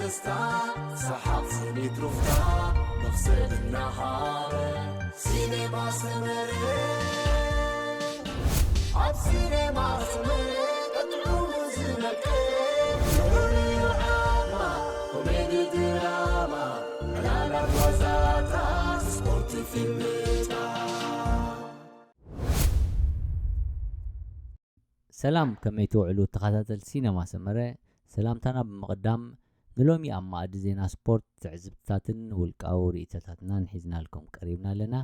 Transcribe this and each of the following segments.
ደስታ፣ ሰሓቕ፣ ስኒት፣ ሩፍታ፣ መኽሰብ እናሃረ፣ ሲኔማ ሰመረ። ኣብ ሲኔማ ሰመረ፣ ቀጥዑ ዝመቀ፣ ፍቕሪ፣ ዓማ፣ ኮሜዲ፣ ድራማ፣ ዕላላት፣ ዋዛታት፣ ስፖርት፣ ፊልምታት። ሰላም፣ ከመይ ትውዕሉ ተኸታተልቲ ሲነማ ሰመረ? ሰላምታና ብምቕዳም፣ ንሎሚ ኣብ መኣዲ ዜና ስፖርት ትዕዝብትታትን ውልቃዊ ርእይቶታትናን ሒዝናልኩም ቀሪብና ኣለና።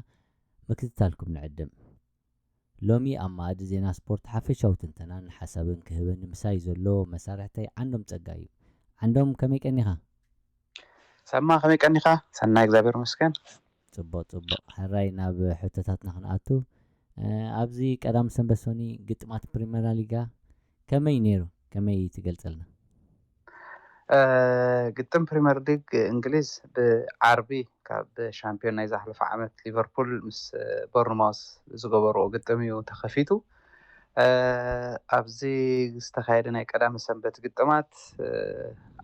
ምክትታልኩም ንዕድም። ሎሚ ኣብ መኣዲ ዜና ስፖርት ሓፈሻዊ ትንተናን ሓሳብን ክህበኒ ምሳይ ዘሎ መሳርሕተይ ዓንዶም ጸጋ እዩ። ዓንዶም፣ ከመይ ቀኒኻ? ሰማ፣ ከመይ ቀኒኻ? ሰናይ፣ እግዚኣብሔር ይመስገን። ጽቡቕ ጽቡቕ። ሕራይ ናብ ሕቶታትና ክንኣቱ፣ ኣብዚ ቀዳም ሰንበት ሶኒ ግጥማት ፕሪመራ ሊጋ ከመይ ነይሩ? ከመይ ትገልጸልና? ግጥም ፕሪመር ሊግ እንግሊዝ ብዓርቢ ካብ ሻምፒዮን ናይ ዝሓለፈ ዓመት ሊቨርፑል ምስ ቦርንማውስ ዝገበርኦ ግጥም እዩ ተኸፊቱ። ኣብዚ ዝተኻየደ ናይ ቀዳመ ሰንበት ግጥማት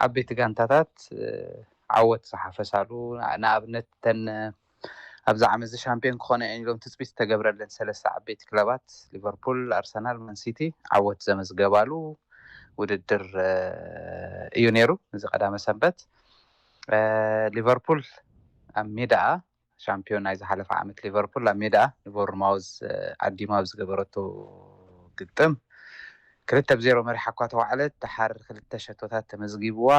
ዓበይቲ ጋንታታት ዓወት ዝሓፈሳሉ፣ ንኣብነት ተን ኣብዚ ዓመት እዚ ሻምፒዮን ክኾና እየን ኢሎም ትፅቢት ዝተገብረለን ሰለስተ ዓበይቲ ክለባት ሊቨርፑል፣ ኣርሰናል፣ ማንሲቲ ዓወት ዘመዝገባሉ ውድድር እዩ ነይሩ እዚ ቀዳመ ሰንበት። ሊቨርፑል ኣብ ሜዳኣ፣ ሻምፒዮን ናይ ዝሓለፈ ዓመት ሊቨርፑል ኣብ ሜዳኣ ንቦርንማውዝ ዓዲማ ኣብ ዝገበረቶ ግጥም ክልተ ብዜሮ መሪሓ እኳ ተዋዕለት፣ ደሓር ክልተ ሸቶታት ተመዝጊብዋ፣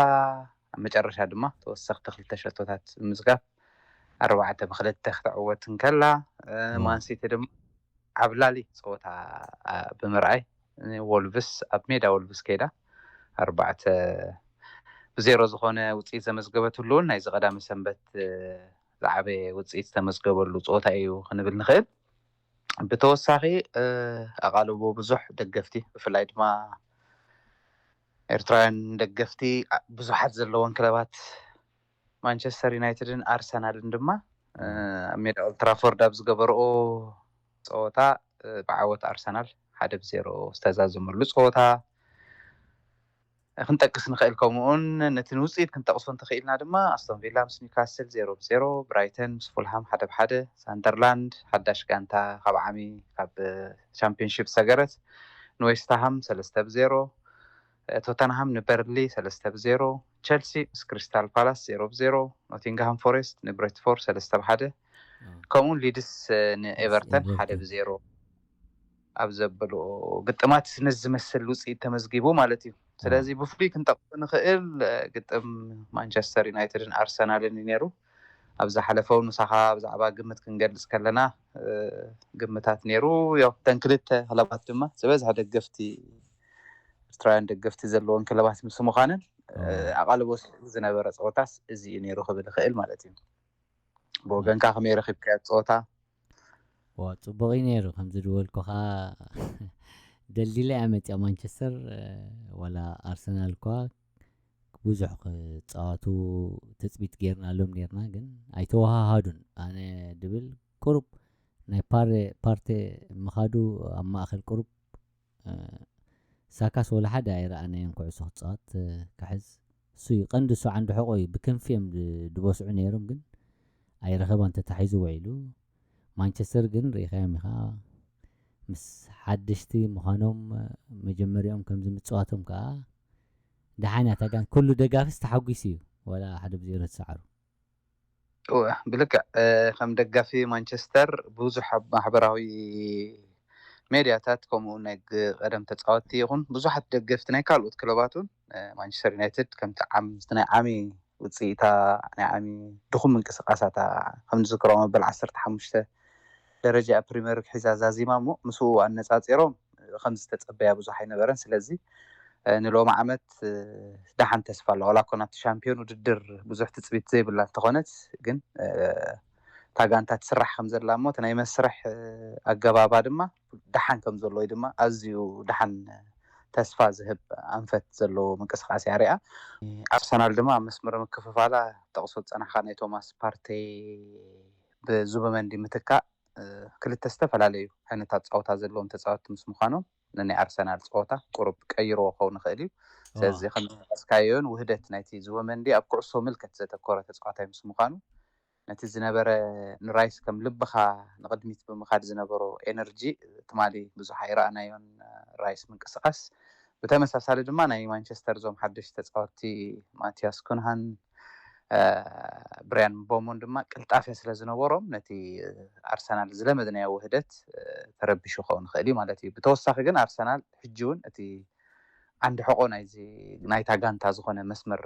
ኣብ መጨረሻ ድማ ተወሰኽቲ ክልተ ሸቶታት ብምዝጋብ ኣርባዕተ ብክልተ ክትዕወት እንከላ፣ ማንሲቲ ድማ ዓብላሊ ፀወታ ብምርኣይ፣ ወልቭስ ኣብ ሜዳ ወልቭስ ከይዳ ኣርባዕተ ብዜሮ ዝኾነ ውፅኢት ዘመዝገበትሉ እውን ናይዚ ቀዳመ ሰንበት ዝዓበየ ውፅኢት ዝተመዝገበሉ ፀወታ እዩ ክንብል ንኽእል። ብተወሳኺ ኣቓልቦ ብዙሕ ደገፍቲ፣ ብፍላይ ድማ ኤርትራውያን ደገፍቲ ብዙሓት ዘለዎን ክለባት ማንቸስተር ዩናይትድን ኣርሰናልን ድማ ኣብ ሜዳ ኦልትራፎርድ ኣብ ዝገበርኦ ፀወታ ብዓወት ኣርሰናል ሓደ ብዜሮ ዝተዛዘመሉ ፀወታ ክንጠቅስ ንኽእል። ከምኡውን ነቲ ንውፅኢት ክንጠቅሶ እንተኽኢልና ድማ ኣስቶን ቪላ ምስ ኒውካስል ዜሮ ብዜሮ፣ ብራይተን ምስ ፉልሃም ሓደ ብሓደ፣ ሳንደርላንድ ሓዳሽ ጋንታ ካብ ዓሚ ካብ ቻምፒዮንሺፕ ሰገረት ንዌስትሃም ሰለስተ ብዜሮ፣ ቶተንሃም ንበርንሊ ሰለስተ ብዜሮ፣ ቸልሲ ምስ ክሪስታል ፓላስ ዜሮ ብዜሮ፣ ኖቲንግሃም ፎሬስት ንብሬትፎርድ ሰለስተ ብሓደ፣ ከምኡውን ሊድስ ንኤቨርተን ሓደ ብዜሮ ኣብ ዘበልኦ ግጥማት ነዚ ዝመስል ውፅኢት ተመዝጊቡ ማለት እዩ። ስለዚ ብፍሉይ ክንጠቕሶ ንኽእል ግጥም ማንቸስተር ዩናይትድን ኣርሰናልን እዩ ነይሩ። ኣብ ዝሓለፈ እውን ምሳኻ ብዛዕባ ግምት ክንገልፅ ከለና ግምታት ነይሩ። ያው እተን ክልተ ክለባት ድማ ዝበዝሐ ደገፍቲ፣ ኤርትራውያን ደገፍቲ ዘለዎን ክለባት ምስ ምዃነን ኣቓልቦ ዝነበረ ፀወታስ እዚ እዩ ነይሩ ክብል ይኽእል ማለት እዩ። ብወገንካ ከመይ ረኺብካዮ ፀወታ? ዋ፣ ጽቡቕ እዩ ነይሩ። ከምዚ ዝበልኩኻ ደልዲላ እያ መጽያ ማንቸስተር። ዋላ ኣርሰናል እኳ ብዙሕ ክጻወቱ ትጽቢት ጌርናሎም ኔርና፣ ግን ኣይተወሃሃዱን። ኣነ ድብል ቁሩብ ናይ ፓሬ ፓርቴ ምኻዱ ኣብ ማእከል ቁሩብ ሳካስ ወላ ሓደ ኣይረኣናዮን ኩዕሶ ክጻወት ክሕዝ። እሱ እዩ ቀንዲ፣ እሱ ዓንዲ ሕቆ እዩ። ብክንፊ እዮም ድበስዑ ነይሮም፣ ግን ኣይረኸባን ተታሒዙ ውዒሉ። ማንቸስተር ግን ርኢኻዮም ኢኻ፣ ምስ ሓደሽቲ ምዃኖም መጀመሪኦም ከምዚ ምጽዋቶም ከኣ ደሓን እያ። ታጋን ኩሉ ደጋፊስ ተሓጒሱ እዩ፣ ወላ ሓደ ብዜሮ ተሰዓሩ። እወ፣ ብልክዕ ከም ደጋፊ ማንቸስተር ብዙሕ ኣብ ማሕበራዊ ሜድያታት ከምኡ ናይ ቀደም ተፃወትቲ ይኹን ብዙሓት ደገፍቲ ናይ ካልኦት ክለባት እውን ማንቸስተር ዩናይትድ ከምቲ ዓም ናይ ዓሚ ውፅኢታ ናይ ዓሚ ድኹም ምንቅስቃሳታ ከም ንዝክሮ መበል ዓሰርተ ሓሙሽተ ደረጃ ፕሪምየር ሊግ ሒዛ ዛዚማ እሞ ምስኡ ኣነፃፂሮም ከም ዝተፀበያ ብዙሕ ኣይነበረን። ስለዚ ንሎሚ ዓመት ደሓን ተስፋ ኣሎ። ዋላ እኮ ናብቲ ሻምፒዮን ውድድር ብዙሕ ትፅቢት ዘይብላ እንተኾነት ግን እታ ጋንታ ትስራሕ ከም ዘላ እሞ እቲ ናይ መስርሕ ኣገባባ ድማ ደሓን ከም ዘሎ ወይ ድማ ኣዝዩ ደሓን ተስፋ ዝህብ ኣንፈት ዘለዎ ምንቅስቃስ እያ ሪኣ። ኣርሰናል ድማ ኣብ መስመር ምክፍፋላ ጠቕሶ ዝፀናሕካ ናይ ቶማስ ፓርቴ ብዙበመንዲ ምትካእ ክልተ ዝተፈላለዩ ዓይነታት ፀወታ ዘለዎም ተፃወትቲ ምስ ምዃኖም ንናይ ኣርሰናል ፀወታ ቁሩብ ቀይርዎ ክኸውን ይኽእል እዩ። ስለዚ ከም ዝጠቀስካዮን ውህደት ናይቲ ዙበመንዲ ኣብ ኩዕሶ ምልከት ዘተኮረ ተፃዋታይ ምስ ምዃኑ ነቲ ዝነበረ ንራይስ ከም ልብኻ ንቕድሚት ብምኻድ ዝነበሮ ኤነርጂ ትማሊ ብዙሕ ኣይረኣናዮን። ራይስ ምንቅስቃስ ብተመሳሳሊ ድማ ናይ ማንቸስተር እዞም ሓደሽቲ ተፃወትቲ ማቲያስ ኩንሃን ብሪያን ቦሞን ድማ ቅልጣፈ ስለ ዝነበሮም ነቲ ኣርሰናል ዝለመድናዮ ውህደት ተረቢሹ ክኸውን ይኽእል እዩ ማለት እዩ። ብተወሳኺ ግን ኣርሰናል ሕጂ እውን እቲ ዓንዲ ሕቆ ናይዚ ናይታ ጋንታ ዝኾነ መስመር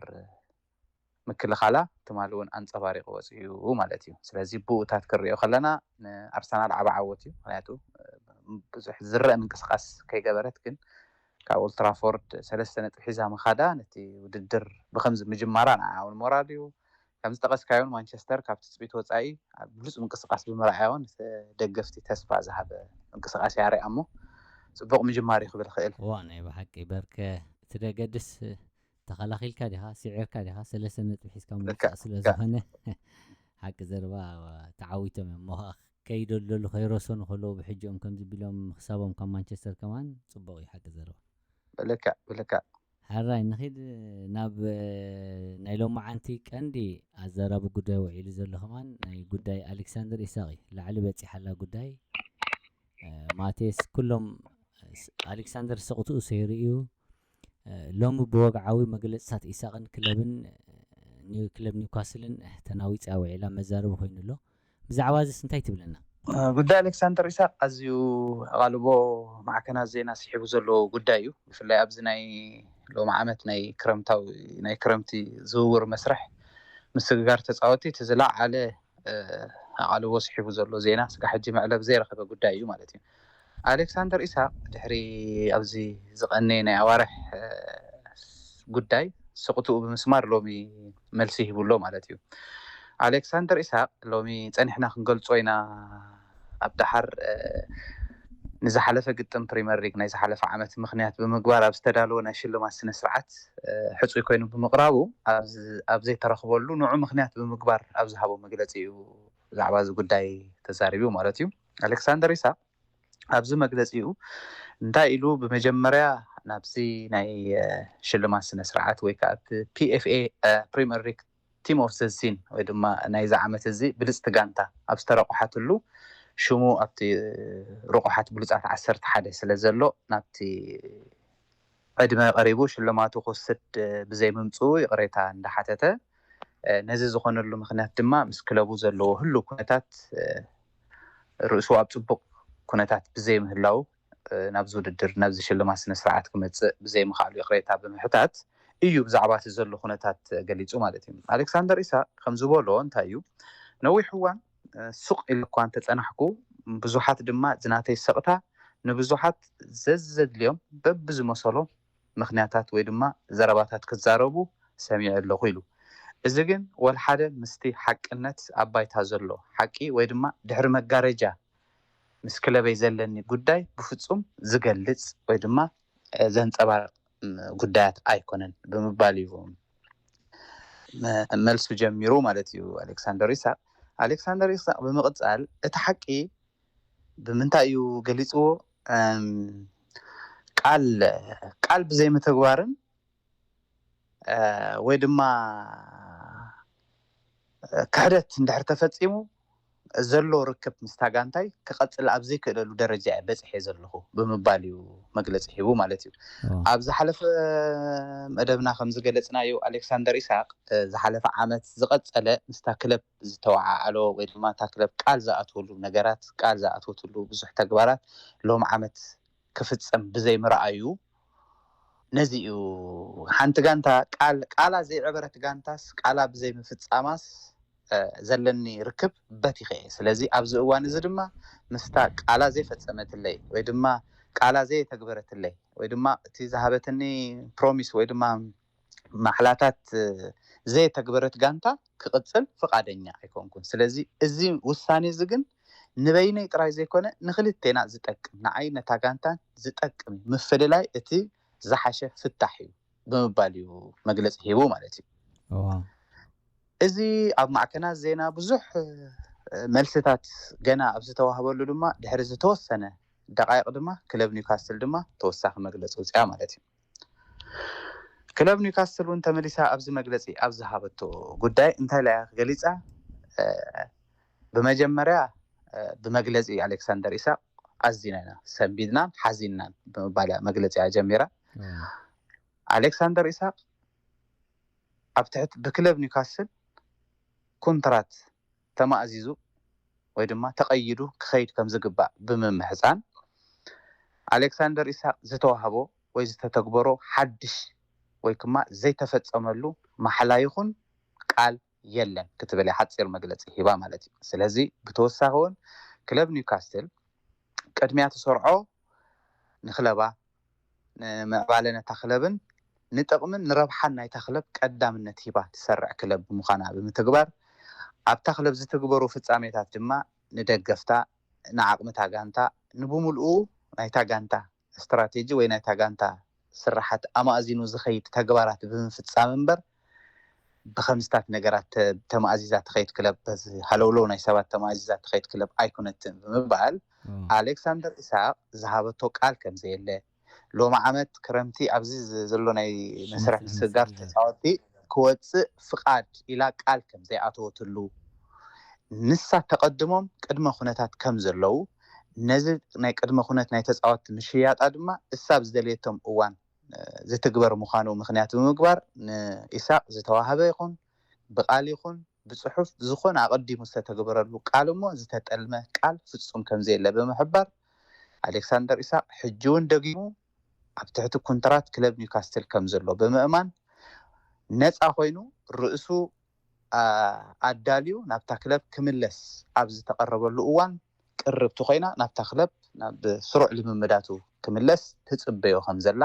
ምክልኻላ ትማሊ እውን ኣንፀባሪቑ ወፂኡ ማለት እዩ። ስለዚ ብኡታት ክንሪኦ ከለና ንኣርሰናል ዓቢ ዓወት እዩ። ምክንያቱ ብዙሕ ዝረአ ምንቅስቃስ ከይገበረት ግን ካብ ኦልትራፎርድ ሰለስተ ነጥቢ ሒዛ ምኻዳ ነቲ ውድድር ብከምዚ ምጅማራ ንዓኣ እውን ሞራል እዩ። ከም ዝጠቀስካዮን ማንቸስተር ካብ ትፅቢት ወፃኢ ኣብ ብሉፅ ምንቅስቃስ ብምርኣያ እውን ደገፍቲ ተስፋ ዝሃበ ምንቅስቃስ እያ ሪኣ እሞ ፅቡቅ ምጅማር እዩ ክብል ክእል። ዋ ናይ ብሓቂ በርከ እቲ ደገድስ ተኸላኺልካ ዲኻ ስዒርካ ዲኻ ሰለስተ ነጥቢ ሒዝካ ምውፃእ ስለ ዝኾነ ሓቂ ዘረባ ተዓዊቶም እዮም ሞ ከይደልደሉ ከይረሰኑ ከለዉ ብሕጂኦም ከምዚ ቢሎም ምክሳቦም ካብ ማንቸስተር ከማን ፅቡቅ እዩ ሓቂ ዘረባ ብልክዕ ብልክዕ ሓራይ ንኺድ ናብ ናይ ሎማዓንቲ ቀንዲ ኣዘራቢ ጉዳይ ውዒሉ ዘሎ ከማን ናይ ጉዳይ ኣሌክሳንደር ኢሳቅ እዩ ላዕሊ በፂሓላ ጉዳይ ማቴስ ኩሎም ኣሌክሳንደር ስቕትኡ ሰይሩ እዩ ሎሚ ብወግዓዊ መግለፅታት ኢሳቅን ክለብን ክለብ ኒውካስልን ተናዊፃ ውዒላ መዛረቢ ኮይኑ ኣሎ ብዛዕባ እዚስ እንታይ ትብለና ጉዳይ ኣሌክሳንደር ኢሳቅ ኣዝዩ ኣቓልቦ ማዕከናት ዜና ስሒቡ ዘለዎ ጉዳይ እዩ። ብፍላይ ኣብዚ ናይ ሎም ዓመት ናይ ክረምታዊ ናይ ክረምቲ ዝውውር መስርሕ ምስግጋር ተፃወቲ እቲ ዝለዓለ ኣቓልቦ ስሒቡ ዘሎ ዜና ስጋ ሕጂ መዕለብ ዘይረኸበ ጉዳይ እዩ ማለት እዩ። ኣሌክሳንደር ኢሳቅ ድሕሪ ኣብዚ ዝቐነየ ናይ ኣዋርሕ ጉዳይ ስቕትኡ ብምስማር ሎሚ መልሲ ሂቡ ኣሎ ማለት እዩ። ኣሌክሳንደር ኢሳቅ ሎሚ ፀኒሕና ክንገልፆ ኢና ኣብ ደሓር ንዝሓለፈ ግጥም ፕሪመር ሊግ ናይ ዝሓለፈ ዓመት ምክንያት ብምግባር ኣብ ዝተዳለወ ናይ ሽልማት ስነ ስርዓት ሕፁይ ኮይኑ ብምቅራቡ ኣብ ዘይተረኽበሉ ንዑ ምክንያት ብምግባር ኣብ ዝሃቦ መግለፂ እዩ ብዛዕባ እዚ ጉዳይ ተዛሪቡ ማለት እዩ። ኣሌክሳንደር ኢሳቅ ኣብዚ መግለፂኡ እንታይ ኢሉ ብመጀመርያ ናብዚ ናይ ሽልማት ስነ ስርዓት ወይ ከዓ ፒኤፍኤ ፕሪመር ሊግ ቲም ኦፍ ዘሲን ወይ ድማ ናይዚ ዓመት እዚ ብልፅቲ ጋንታ ኣብ ዝተረቑሓትሉ ሽሙ ኣብቲ ርቑሓት ብሉፃት ዓሰርተ ሓደ ስለ ዘሎ ናብቲ ዕድመ ቀሪቡ ሽልማቱ ክወስድ ብዘይምምፅኡ ይቕሬታ እንዳሓተተ ነዚ ዝኾነሉ ምክንያት ድማ ምስ ክለቡ ዘለዎ ህሉ ኩነታት ርእሱ ኣብ ፅቡቅ ኩነታት ብዘይምህላው ናብዚ ውድድር ናብዚ ሽልማት ስነ ስርዓት ክመፅእ ብዘይምክኣሉ ይቕሬታ ብምሕታት እዩ ብዛዕባ እቲ ዘሎ ኩነታት ገሊፁ ማለት እዩ። ኣሌክሳንደር ኢሳቅ ከም ዝበሎ እንታይ እዩ ነዊሕ እዋን ሱቅ ኢለ እኳ እንተፀናሕኩ ብዙሓት ድማ ዝናተይ ሰቕታ ንብዙሓት ዘዘድልዮም በብዝመሰሎም ምክንያታት ወይ ድማ ዘረባታት ክዛረቡ ሰሚዐ ኣለኹ ኢሉ። እዚ ግን ወልሓደ ምስቲ ሓቅነት ኣብ ባይታ ዘሎ ሓቂ ወይ ድማ ድሕሪ መጋረጃ ምስ ክለበይ ዘለኒ ጉዳይ ብፍፁም ዝገልፅ ወይ ድማ ዘንፀባርቕ ጉዳያት ኣይኮነን ብምባል እዩ መልሱ ጀሚሩ ማለት እዩ ኣሌክሳንደር ኢሳቅ። ኣሌክሳንደር ኢሳቅ ብምቕፃል እቲ ሓቂ ብምንታይ እዩ ገሊፅዎ? ቃል ቃል ብዘይምትግባርን ወይ ድማ ክሕደት እንድሕር ተፈፂሙ ዘሎ ርክብ ምስታ ጋንታይ ክቐፅል ኣብ ዘይክእለሉ ደረጃ እየ በፂሐ ዘለኹ ብምባል እዩ መግለፂ ሂቡ ማለት እዩ። ኣብ ዝሓለፈ መደብና ከም ዝገለፅናዮ ኣሌክሳንደር ኢሳቅ ዝሓለፈ ዓመት ዝቐፀለ ምስታ ክለብ ዝተወዓዓሎ ወይ ድማ እታ ክለብ ቃል ዝኣትወሉ ነገራት ቃል ዝኣትወትሉ ብዙሕ ተግባራት ሎም ዓመት ክፍፀም ብዘይምርኣዩ ነዚ እዩ ሓንቲ ጋንታ ቃል ቃላ ዘይዕበረት ጋንታስ ቃላ ብዘይምፍፃማስ ዘለኒ ርክብ በቲኸ እየ። ስለዚ ኣብዚ እዋን እዚ ድማ ምስታ ቃላ ዘይፈፀመትለይ ወይ ድማ ቃላ ዘየተግበረትለይ ወይ ድማ እቲ ዝሃበትኒ ፕሮሚስ ወይ ድማ ማሕላታት ዘየተግበረት ጋንታ ክቕፅል ፍቓደኛ ኣይኮንኩን። ስለዚ እዚ ውሳኔ እዚ ግን ንበይነይ ጥራይ ዘይኮነ ንክልቴና ዝጠቅም ንዓይ ነታ ጋንታን ዝጠቅም እዩ። ምፍልላይ እቲ ዝሓሸ ፍታሕ እዩ ብምባል እዩ መግለፂ ሂቡ ማለት እዩ። እዚ ኣብ ማዕከናት ዜና ብዙሕ መልስታት ገና ኣብ ዝተዋህበሉ ድማ ድሕሪ ዝተወሰነ ደቃይቕ ድማ ክለብ ኒውካስትል ድማ ተወሳኺ መግለፂ ውፅያ ማለት እዩ። ክለብ ኒውካስትል እውን ተመሊሳ ኣብዚ መግለፂ ኣብ ዝሃበቶ ጉዳይ እንታይ ኢላ እያ ገሊፃ? ብመጀመርያ ብመግለፂ ኣሌክሳንደር ኢሳቅ ኣዚና ኢና ሰንቢድናን ሓዚንናን ብምባል እያ መግለፂ እያ ጀሚራ። ኣሌክሳንደር ኢሳቅ ኣብ ትሕቲ ብክለብ ኒውካስል ኮንትራት ተማእዚዙ ወይ ድማ ተቐይዱ ክኸይድ ከም ዝግባእ ብምምሕፃን ኣሌክሳንደር ኢሳቅ ዝተዋህቦ ወይ ዝተተግበሮ ሓድሽ ወይ ድማ ዘይተፈፀመሉ ማሕላ ይኹን ቃል የለን ክትብል እያ ሓፂር መግለፂ ሂባ ማለት እዩ። ስለዚ ብተወሳኺ እውን ክለብ ኒውካስትል ቅድሚያ ትሰርዖ ንክለባ ንምዕባለ ነታ ክለብን ንጥቕምን ንረብሓን ናይታ ክለብ ቀዳምነት ሂባ ትሰርዕ ክለብ ብምዃና ብምትግባር ኣብታ ክለብ ዝትግበሩ ፍጻሜታት ድማ ንደገፍታ ንዓቕምታ ጋንታ ንብምልኡ ናይታ ጋንታ ስትራቴጂ ወይ ናይታ ጋንታ ስራሓት ኣማእዚኑ ዝኸይድ ተግባራት ብምፍጻም እምበር ብከምስታት ነገራት ተማእዚዛ ትኸይድ ክለብ በዚ ሃለውለው ናይ ሰባት ተማእዚዛ ትኸይድ ክለብ ኣይኮነትን ብምባል ኣሌክሳንደር ኢሳቅ ዝሃበቶ ቃል ከም ዘየለ ሎሚ ዓመት ክረምቲ ኣብዚ ዘሎ ናይ መስርሕ ምስግጋር ተፃወቲ ክወፅእ ፍቃድ ኢላ ቃል ከም ዘይኣተወትሉ ንሳ ተቐድሞም ቅድመ ኩነታት ከም ዘለዉ ነዚ ናይ ቅድመ ኩነት ናይ ተፃወቲ ምሽያጣ ድማ እሳ ኣብ ዝደልየቶም እዋን ዝትግበር ምዃኑ ምኽንያት ብምግባር ንኢሳቅ ዝተዋህበ ይኹን ብቃል ይኹን ብፅሑፍ ዝኾነ ኣቐዲሙ ዝተተግበረሉ ቃል እሞ ዝተጠልመ ቃል ፍፁም ከም ዘየለ ብምሕባር ኣሌክሳንደር ኢሳቅ ሕጂ እውን ደጊሙ ኣብ ትሕቲ ኩንትራት ክለብ ኒውካስትል ከም ዘሎ ብምእማን ነፃ ኮይኑ ርእሱ ኣዳልዩ ናብታ ክለብ ክምለስ ኣብ ዝተቐረበሉ እዋን ቅርብቲ ኮይና ናብታ ክለብ ናብ ስሩዕ ልምምዳቱ ክምለስ ትፅበዮ ከም ዘላ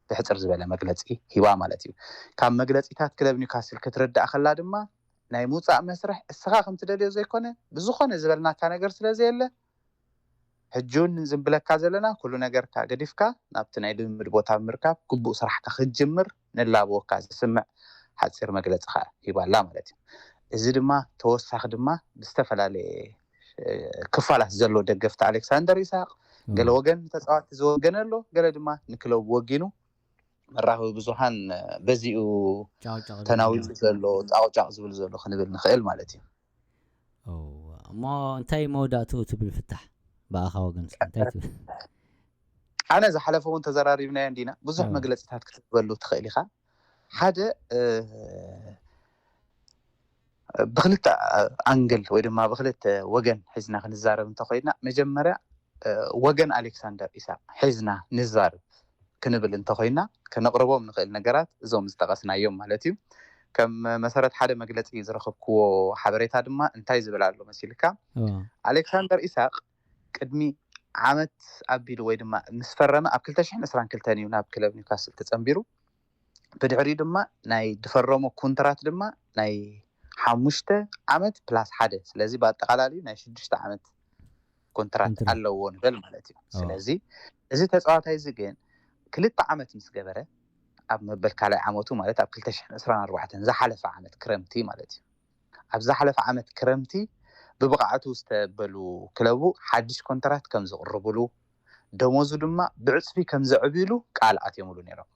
ብሕፅር ዝበለ መግለፂ ሂባ ማለት እዩ። ካብ መግለፂታት ክለብ ኒውካስል ክትርዳእ ከላ ድማ ናይ ምውፃእ መስርሕ እስኻ ከም ትደልዮ ዘይኮነ ብዝኾነ ዝበልናካ ነገር ስለ ዘየለ ሕጂ እውን ዝንብለካ ዘለና ኩሉ ነገርካ ገዲፍካ ናብቲ ናይ ልምምድ ቦታ ብምርካብ ግቡእ ስራሕካ ክትጅምር ንላበወካ ዝስምዕ ሓፂር መግለፂ ከዓ ሂባላ ማለት እዩ። እዚ ድማ ተወሳኺ ድማ ብዝተፈላለየ ክፋላት ዘሎ ደገፍቲ ኣሌክሳንደር ኢሳቅ ገለ ወገን ንተፃዋቲ ዝወገነ ኣሎ፣ ገለ ድማ ንክለቡ ወጊኑ መራኸቢ ብዙሃን በዚኡ ተናዊሉ ዘሎ ጫቕጫቕ ዝብል ዘሎ ክንብል ንኽእል ማለት እዩ። እሞ እንታይ መወዳእትኡ ትብል ፍታሕ ብኣኻ ወገን እንታይ ትብል? ኣነ ዝሓለፈ እውን ተዘራሪብናዮ እንዲና ብዙሕ መግለፂታት ክትበሉ ትኽእል ኢኻ። ሓደ ብክልተ ኣንግል ወይ ድማ ብክልተ ወገን ሒዝና ክንዛረብ እንተኮይና መጀመርያ ወገን ኣሌክሳንደር ኢሳቅ ሒዝና ንዛርብ ክንብል እንተኮይና ከነቅርቦም ንክእል ነገራት እዞም ዝጠቀስናዮም ማለት እዩ። ከም መሰረት ሓደ መግለፂ ዝረከብክዎ ሓበሬታ ድማ እንታይ ዝብል ኣሎ መሲልካ ኣሌክሳንደር ኢሳቅ ቅድሚ ዓመት ኣቢሉ ወይ ድማ ምስ ፈረመ ኣብ ክልተ ሽሕን ዕስራን ክልተን እዩ ናብ ክለብ ኒውካስል ተፀንቢሩ። ብድሕሪኡ ድማ ናይ ዝፈረሞ ኮንትራት ድማ ናይ ሓሙሽተ ዓመት ፕላስ ሓደ ስለዚ ብኣጠቃላልዩ ናይ ሽዱሽተ ዓመት ኮንትራት ኣለዎ ንበል ማለት እዩ። ስለዚ እዚ ተፃዋታይ እዚ ግን ክልተ ዓመት ምስ ገበረ ኣብ መበል ካልኣይ ዓመቱ ማለት ኣብ ክልተ ሽሕን ዕስራን ኣርባዕተን ዝሓለፈ ዓመት ክረምቲ ማለት እዩ። ኣብ ዝሓለፈ ዓመት ክረምቲ ብብቕዓቱ ዝተበሉ ክለቡ ሓድሽ ኮንትራት ከም ዝቕርብሉ ደሞዙ ድማ ብዕፅፊ ከም ዘዕብሉ ቃል ኣትዮምሉ ነይሮም።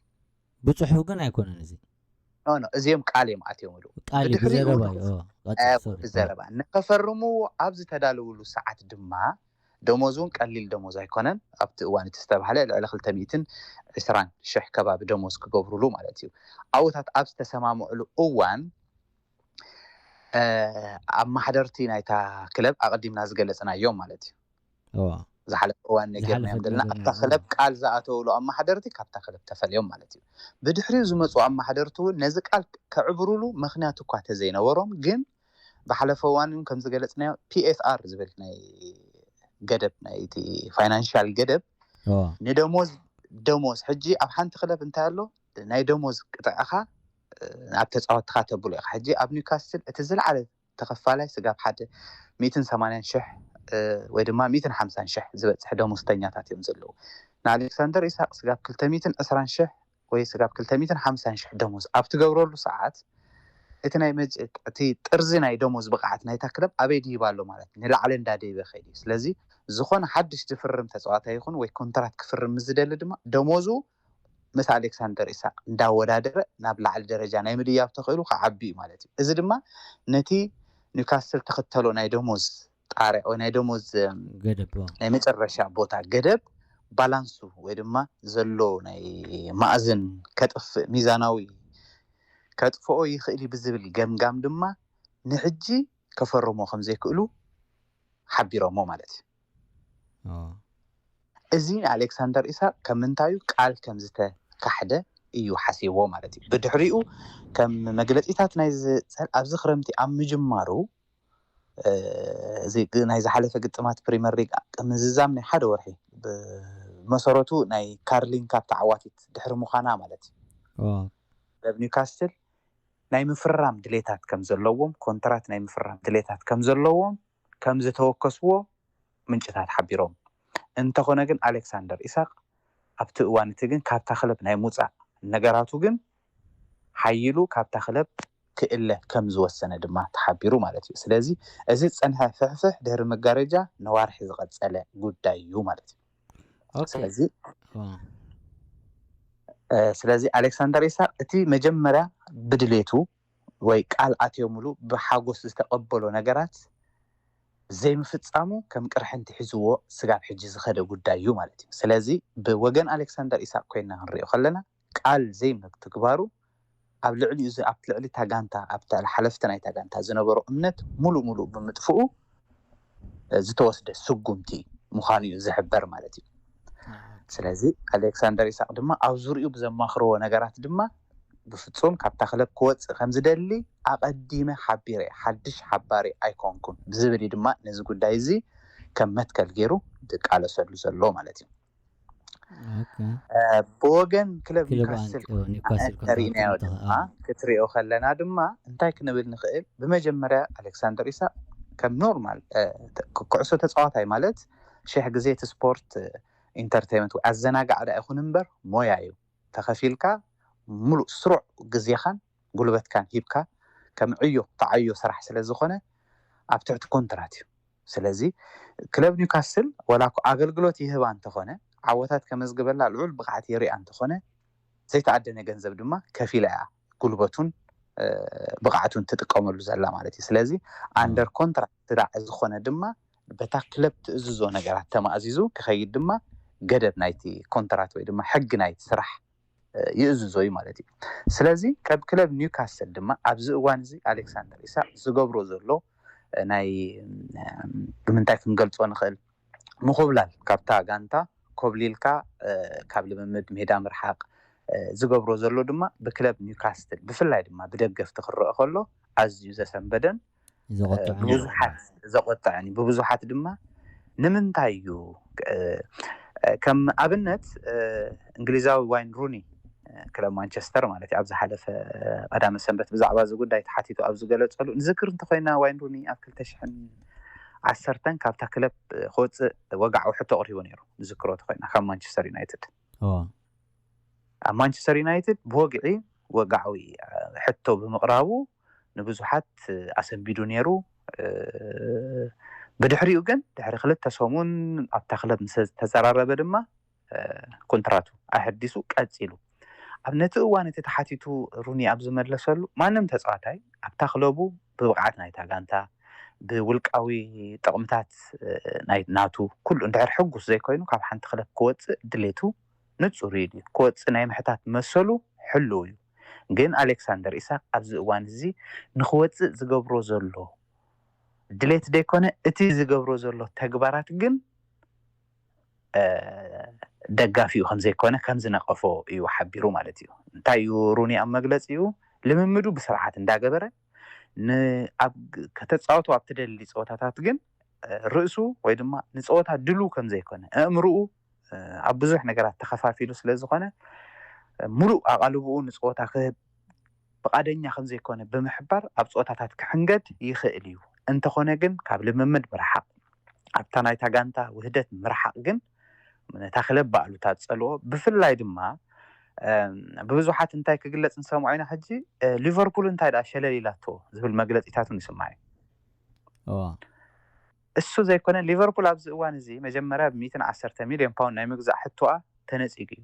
ብፅሑፍ ግን ኣይኮነን እዚ እዚኦም ቃል እዮም ኣትዮምሉ። ቃል ብዘረባ እዩ። ብዘረባ ንከፈርምዎ ኣብ ዝተዳለውሉ ሰዓት ድማ ደሞዝ እውን ቀሊል ደሞዝ ኣይኮነን። ኣብቲ እዋን እቲ ዝተባህለ ልዕሊ ክልተ ሚእትን ዕስራን ሽሕ ከባቢ ደሞዝ ክገብሩሉ ማለት እዩ። ኣብኡታት ኣብ ዝተሰማምዕሉ እዋን ኣማሓደርቲ ናይታ ክለብ ኣቐዲምና ዝገለፅናዮም ማለት እዩ። ዝሓለፈ እዋን ነጊርናዮም ዘለና ኣብታ ክለብ ቃል ዝኣተውሉ ኣማሓደርቲ ካብታ ክለብ ተፈልዮም ማለት እዩ። ብድሕሪኡ ዝመፁ ኣማሓደርቲ እውን ነዚ ቃል ከዕብሩሉ ምክንያት እኳ ተዘይነበሮም ግን ብሓለፈ እዋን እውን ከም ዝገለፅናዮ ፒኤፍኣር ዝብል ናይ ገደብ ናይቲ ፋይናንሻል ገደብ ንደሞዝ ደሞዝ ሕጂ ኣብ ሓንቲ ክለብ እንታይ ኣሎ ናይ ደሞዝ ቅጥዕኻ ኣብ ተፃወትካ ተብሎ ኢኻ። ሕጂ ኣብ ኒውካስትል እቲ ዝለዓለ ተኸፋላይ ስጋብ ሓደ ሚእትን ሰማንያን ሽሕ ወይ ድማ ሚእትን ሓምሳን ሽሕ ዝበፅሕ ደሞዝተኛታት እዮም ዘለዉ። ንኣሌክሳንደር ኢሳቅ ስጋብ ክልተ ሚእትን ዕስራን ሽሕ ወይ ስጋብ ክልተ ሚእትን ሓምሳን ሽሕ ደሞዝ ኣብ ትገብረሉ ሰዓት እቲ ናይ መጭ እቲ ጥርዚ ናይ ደሞዝ ብቕዓት ናይታ ክለብ ኣበይ ድይባ ኣሎ ማለት ንላዕሊ እንዳደይበ ከይድ እዩ። ስለዚ ዝኾነ ሓድሽ ዝፍርም ተፃዋታይ ይኹን ወይ ኮንትራት ክፍርም ምስ ዝደሊ ድማ ደሞዙ ምስ ኣሌክሳንደር ኢሳቅ እንዳወዳደረ ናብ ላዕሊ ደረጃ ናይ ምድያብ ተኽእሉ ክዓቢ እዩ ማለት እዩ። እዚ ድማ ነቲ ኒውካስትል ተኽተሎ ናይ ደሞዝ ጣርያ ወይ ናይ ደሞዝ ገደብ ናይ መጨረሻ ቦታ ገደብ ባላንሱ ወይ ድማ ዘሎ ናይ ማእዝን ከጥፍእ ሚዛናዊ ከጥፍኦ ይኽእል እዩ ብዝብል ገምጋም ድማ ንሕጂ ከፈርሞ ከም ዘይክእሉ ሓቢሮሞ ማለት እዩ። እዚ ንኣሌክሳንደር ኢሳቅ ከም ምንታዩ ቃል ከም ዝተካሕደ እዩ ሓሲብዎ ማለት እዩ። ብድሕሪኡ ከም መግለፂታት ናይዚ ኣብዚ ክረምቲ ኣብ ምጅማሩ እዚ ናይ ዝሓለፈ ግጥማት ፕሪመር ሊግ ምዝዛም ናይ ሓደ ወርሒ ብመሰረቱ ናይ ካርሊን ካፕ ተዓዋቲት ድሕሪ ምዃና ማለት እዩ። ኣብ ኒውካስትል ናይ ምፍራም ድሌታት ከም ዘለዎም ኮንትራት ናይ ምፍራም ድሌታት ከም ዘለዎም ከም ዝተወከስዎ ምንጭታት ሓቢሮም። እንተኾነ ግን ኣሌክሳንደር ኢሳቅ ኣብቲ እዋን እቲ ግን ካብታ ክለብ ናይ ምውፃእ ነገራቱ ግን ሓይሉ ካብታ ክለብ ክእለ ከም ዝወሰነ ድማ ተሓቢሩ ማለት እዩ። ስለዚ እዚ ዝፀንሐ ፍሕፍሕ ድሕሪ መጋረጃ ነዋርሒ ዝቐፀለ ጉዳይ እዩ ማለት እዩ። ስለዚ ስለዚ ኣሌክሳንደር ኢሳቅ እቲ መጀመርያ ብድሌቱ ወይ ቃል ኣትዮምሉ ብሓጎስ ዝተቐበሎ ነገራት ዘይምፍፃሙ ከም ቅርሕንቲ ሒዝዎ ስጋብ ሕጂ ዝኸደ ጉዳይ እዩ ማለት እዩ። ስለዚ ብወገን ኣሌክሳንደር ኢሳቅ ኮይና ክንሪኦ ከለና ቃል ዘይምትግባሩ ኣብ ልዕሊኡ ኣብ ልዕሊ እታ ጋንታ ኣብ ሓለፍቲ ናይታ ጋንታ ዝነበሮ እምነት ሙሉእ ሙሉእ ብምጥፍኡ ዝተወስደ ስጉምቲ ምዃኑ እዩ ዝሕበር ማለት እዩ። ስለዚ ኣሌክሳንደር ኢሳቅ ድማ ኣብ ዙሪኡ ብዘማኽርዎ ነገራት ድማ ብፍፁም ካብታ ክለብ ክወፅእ ከም ዝደሊ ኣቐዲመ ሓቢረ ሓድሽ ሓባሪ ኣይኮንኩን ብዝብል እዩ ድማ ነዚ ጉዳይ እዚ ከም መትከል ገይሩ ዝቃለሰሉ ዘሎ ማለት እዩ። ብወገን ክለብ ኒውካስል ተሪእናዮ ድማ ክትሪኦ ከለና ድማ እንታይ ክንብል ንኽእል? ብመጀመርያ ኣሌክሳንደር ኢሳቅ ከም ኖርማል ኩዕሶ ተፃዋታይ ማለት ሽሕ ግዜ እቲ ስፖርት ኢንተርቴንመንት ወይ ኣዘናጋዕ ዳ ይኹን እምበር ሞያ እዩ። ተኸፊልካ ሙሉእ ስሩዕ ግዜኻን ጉልበትካን ሂብካ ከም ዕዮ ተዓዮ ስራሕ ስለ ዝኾነ ኣብ ትሕቲ ኮንትራት እዩ። ስለዚ ክለብ ኒውካስል ወላ ኣገልግሎት ይህባ እንተኾነ ዓወታት ከመዝግበላ ልዑል ብቕዓት የሪኣ እንተኾነ ዘይተኣደነ ገንዘብ ድማ ከፊላ እያ ጉልበቱን ብቕዓቱን ትጥቀመሉ ዘላ ማለት እዩ። ስለዚ ኣንደር ኮንትራት ትዳዕ ዝኾነ ድማ በታ ክለብ ትእዝዞ ነገራት ተማእዚዙ ክኸይድ ድማ ገደብ ናይቲ ኮንትራት ወይ ድማ ሕጊ ናይቲ ስራሕ ይእዝዞ እዩ ማለት እዩ። ስለዚ ከብ ክለብ ኒውካስል ድማ ኣብዚ እዋን እዚ ኣሌክሳንደር ኢሳቅ ዝገብሮ ዘሎ ናይ ብምንታይ ክንገልፆ ንኽእል ምኹብላል ካብታ ጋንታ ኮብሊልካ ካብ ልምምድ ሜዳ ምርሓቅ ዝገብሮ ዘሎ ድማ ብክለብ ኒውካስትል ብፍላይ ድማ ብደገፍቲ ክረአ ከሎ ኣዝዩ ዘሰንበደን ብዙሓት ዘቆጥዐን ብብዙሓት ድማ ንምንታይ እዩ ከም ኣብነት እንግሊዛዊ ዋይን ሩኒ ክለብ ማንቸስተር ማለት ኣብ ዝሓለፈ ቀዳመ ሰንበት ብዛዕባ እዚ ጉዳይ ተሓቲቱ ኣብ ዝገለፀሉ ንዝክር እንተኮይና ዋይን ሩኒ ኣብ ክልተ ሽሕን ዓሰርተን ካብታ ክለብ ክወፅእ ወግዓዊ ሕቶ ኣቕሪቡ ነይሩ። ንዝክሮ ተኮይና ካብ ማንቸስተር ዩናይትድ ኣብ ማንቸስተር ዩናይትድ ብወግዒ ወግዓዊ ሕቶ ብምቕራቡ ንብዙሓት ኣሰንቢዱ ነይሩ። ብድሕሪኡ ግን ድሕሪ ክልተ ሰሙን ኣብታ ክለብ ምስ ተዘራረበ ድማ ኮንትራቱ ኣሐዲሱ ቀፂሉ። ኣብ ነቲ እዋን እቲ ተሓቲቱ ሩኒ ኣብ ዝመለሰሉ ማንም ተፃዋታይ ኣብታ ክለቡ ብብቕዓት ናይታ ጋንታ ብውልቃዊ ጥቕምታት ናቱ ኩሉ እንድሕር ሕጉስ ዘይኮይኑ ካብ ሓንቲ ክለብ ክወፅእ ድሌቱ ንፁር እዩ። ክወፅእ ናይ ምሕታት መሰሉ ሕልው እዩ። ግን ኣሌክሳንደር ኢሳቅ ኣብዚ እዋን እዚ ንክወፅእ ዝገብሮ ዘሎ ድሌት ዘይኮነ እቲ ዝገብሮ ዘሎ ተግባራት ግን ደጋፊኡ ከምዘይኮነ ከምዝነቀፎ እዩ ሓቢሩ ማለት እዩ። እንታይ እዩ ሩኒ ኣብ መግለፂኡ ልምምዱ ብስርዓት እንዳገበረ ኣብ ከተፃወቱ ኣብ ትደሊ ፀወታታት ግን ርእሱ ወይ ድማ ንፀወታ ድሉ ከምዘይኮነ ኣእምርኡ ኣብ ብዙሕ ነገራት ተኸፋፊሉ ስለ ዝኾነ ሙሉእ ኣቓልብኡ ንፀወታ ክህብ ፍቓደኛ ከምዘይኮነ ብምሕባር ኣብ ፀወታታት ክሕንገድ ይኽእል እዩ። እንተኾነ ግን ካብ ልምምድ ምርሓቕ ኣብታ ናይታ ጋንታ ውህደት ምርሓቕ ግን ነታ ክለብ ባእሉታ ዝፀልኦ ብፍላይ ድማ ብብዙሓት እንታይ ክግለጽ ንሰምዖ ኢና ሕጂ፣ ሊቨርፑል እንታይ ደኣ ሸለል ኢላቶ ዝብል መግለጺታት እውን ይስማዕ እዩ። እሱ ዘይኮነ፣ ሊቨርፑል ኣብዚ እዋን እዚ መጀመርያ ብ ሚእትን ዓሰርተ ሚልዮን ፓውንድ ናይ ምግዛእ ሕቶኣ ተነጺጉ እዩ።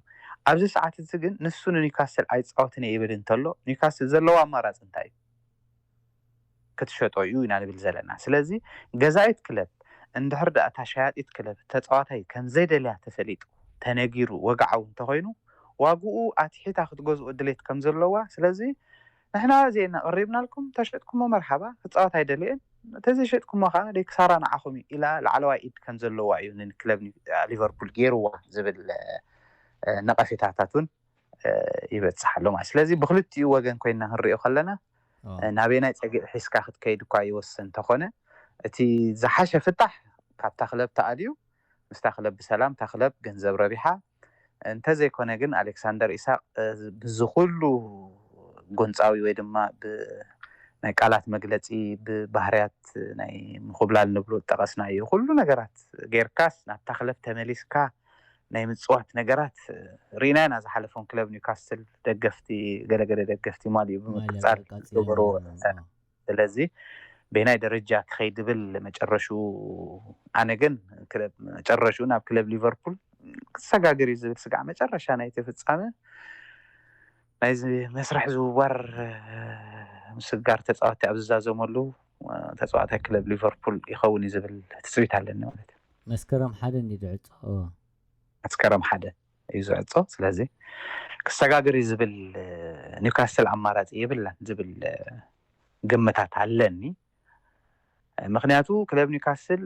ኣብዚ ሰዓት እዚ ግን ንሱ ንኒውካስል ኣይጻወትን እየ ይብል እንተሎ፣ ኒውካስል ዘለዎ ኣማራጺ እንታይ እዩ? ክትሸጦ እዩ ኢና ንብል ዘለና። ስለዚ ገዛኢት ክለብ እንድሕር ደኣ እታ ሸያጢት ክለብ ተጻዋታይ ከም ዘይደልያ ተፈሊጡ፣ ተነጊሩ፣ ወግዓዊ እንተኾይኑ፣ ዋግኡ ኣትሒታ ክትገዝኦ ድሌት ከም ዘለዋ፣ ስለዚ ንሕና እዚኤና ቀሪብናልኩም፣ ተሸጥኩሞ መርሓባ፣ ክጻወት ኣይደልየን፣ ተዘይሸጥኩሞ ከኣ ደይ ክሳራ ንዓኹም እዩ ኢላ ላዕለዋይ ኢድ ከም ዘለዋ እዩ ንክለብ ኒ- ሊቨርፑል ገይርዋ ዝብል ነቐፌታታት እውን ይበጽሕ ኣሎ ማለት። ስለዚ ብክልቲኡ ወገን ኮይና ክንሪኦ ከለና ናበየናይ ጸጊዕ ሒዝካ ክትከይድ እኳ ይወስን እንተኾነ፣ እቲ ዝሓሸ ፍታሕ ካብታ ክለብ ተኣልዩ ምስታ ክለብ ብሰላም፣ እታ ክለብ ገንዘብ ረቢሓ፣ እንተዘይኮነ ግን ኣሌክሳንደር ኢሳቅ ብዚ ኩሉ ጎንጻዊ ወይ ድማ ብ ናይ ቃላት መግለጺ፣ ብባህርያት ናይ ምኹብላል ንብሎ ዝጠቐስናዮ ኩሉ ነገራት ጌርካስ ናብታ ክለብ ተመሊስካ ናይ ምጽዋት ነገራት ርኢና ኢና። ዝሓለፎም ክለብ ኒውካስል ደገፍቲ፣ ገለገለ ደገፍቲ ማሊኡ ብምቅጻል ዝገበርዎ። ስለዚ በየናይ ደረጃ ክኸይድ ዝብል መጨረሽኡ፣ ኣነ ግን ክለብ መጨረሽኡ ናብ ክለብ ሊቨርፑል ክሰጋገር እዩ ዝብል ስጋዕ መጨረሻ ናይቲ ፍጻመ ናይዚ መስርሕ ዝውዋር ምስጋር ተጻዋቲ ኣብ ዝዛዘመሉ ተጻዋታይ ክለብ ሊቨርፑል ይኸውን እዩ ዝብል ትጽቢት ኣለኒ ማለት እዩ። መስከረም ሓደ እንዲ ድዕጾ መስከረም ሓደ እዩ ዝዕጾ። ስለዚ ክሰጋገር እዩ ዝብል ኒውካስል ኣማራጺ የብላን ዝብል ግምታት ኣለኒ። ምክንያቱ ክለብ ኒውካስል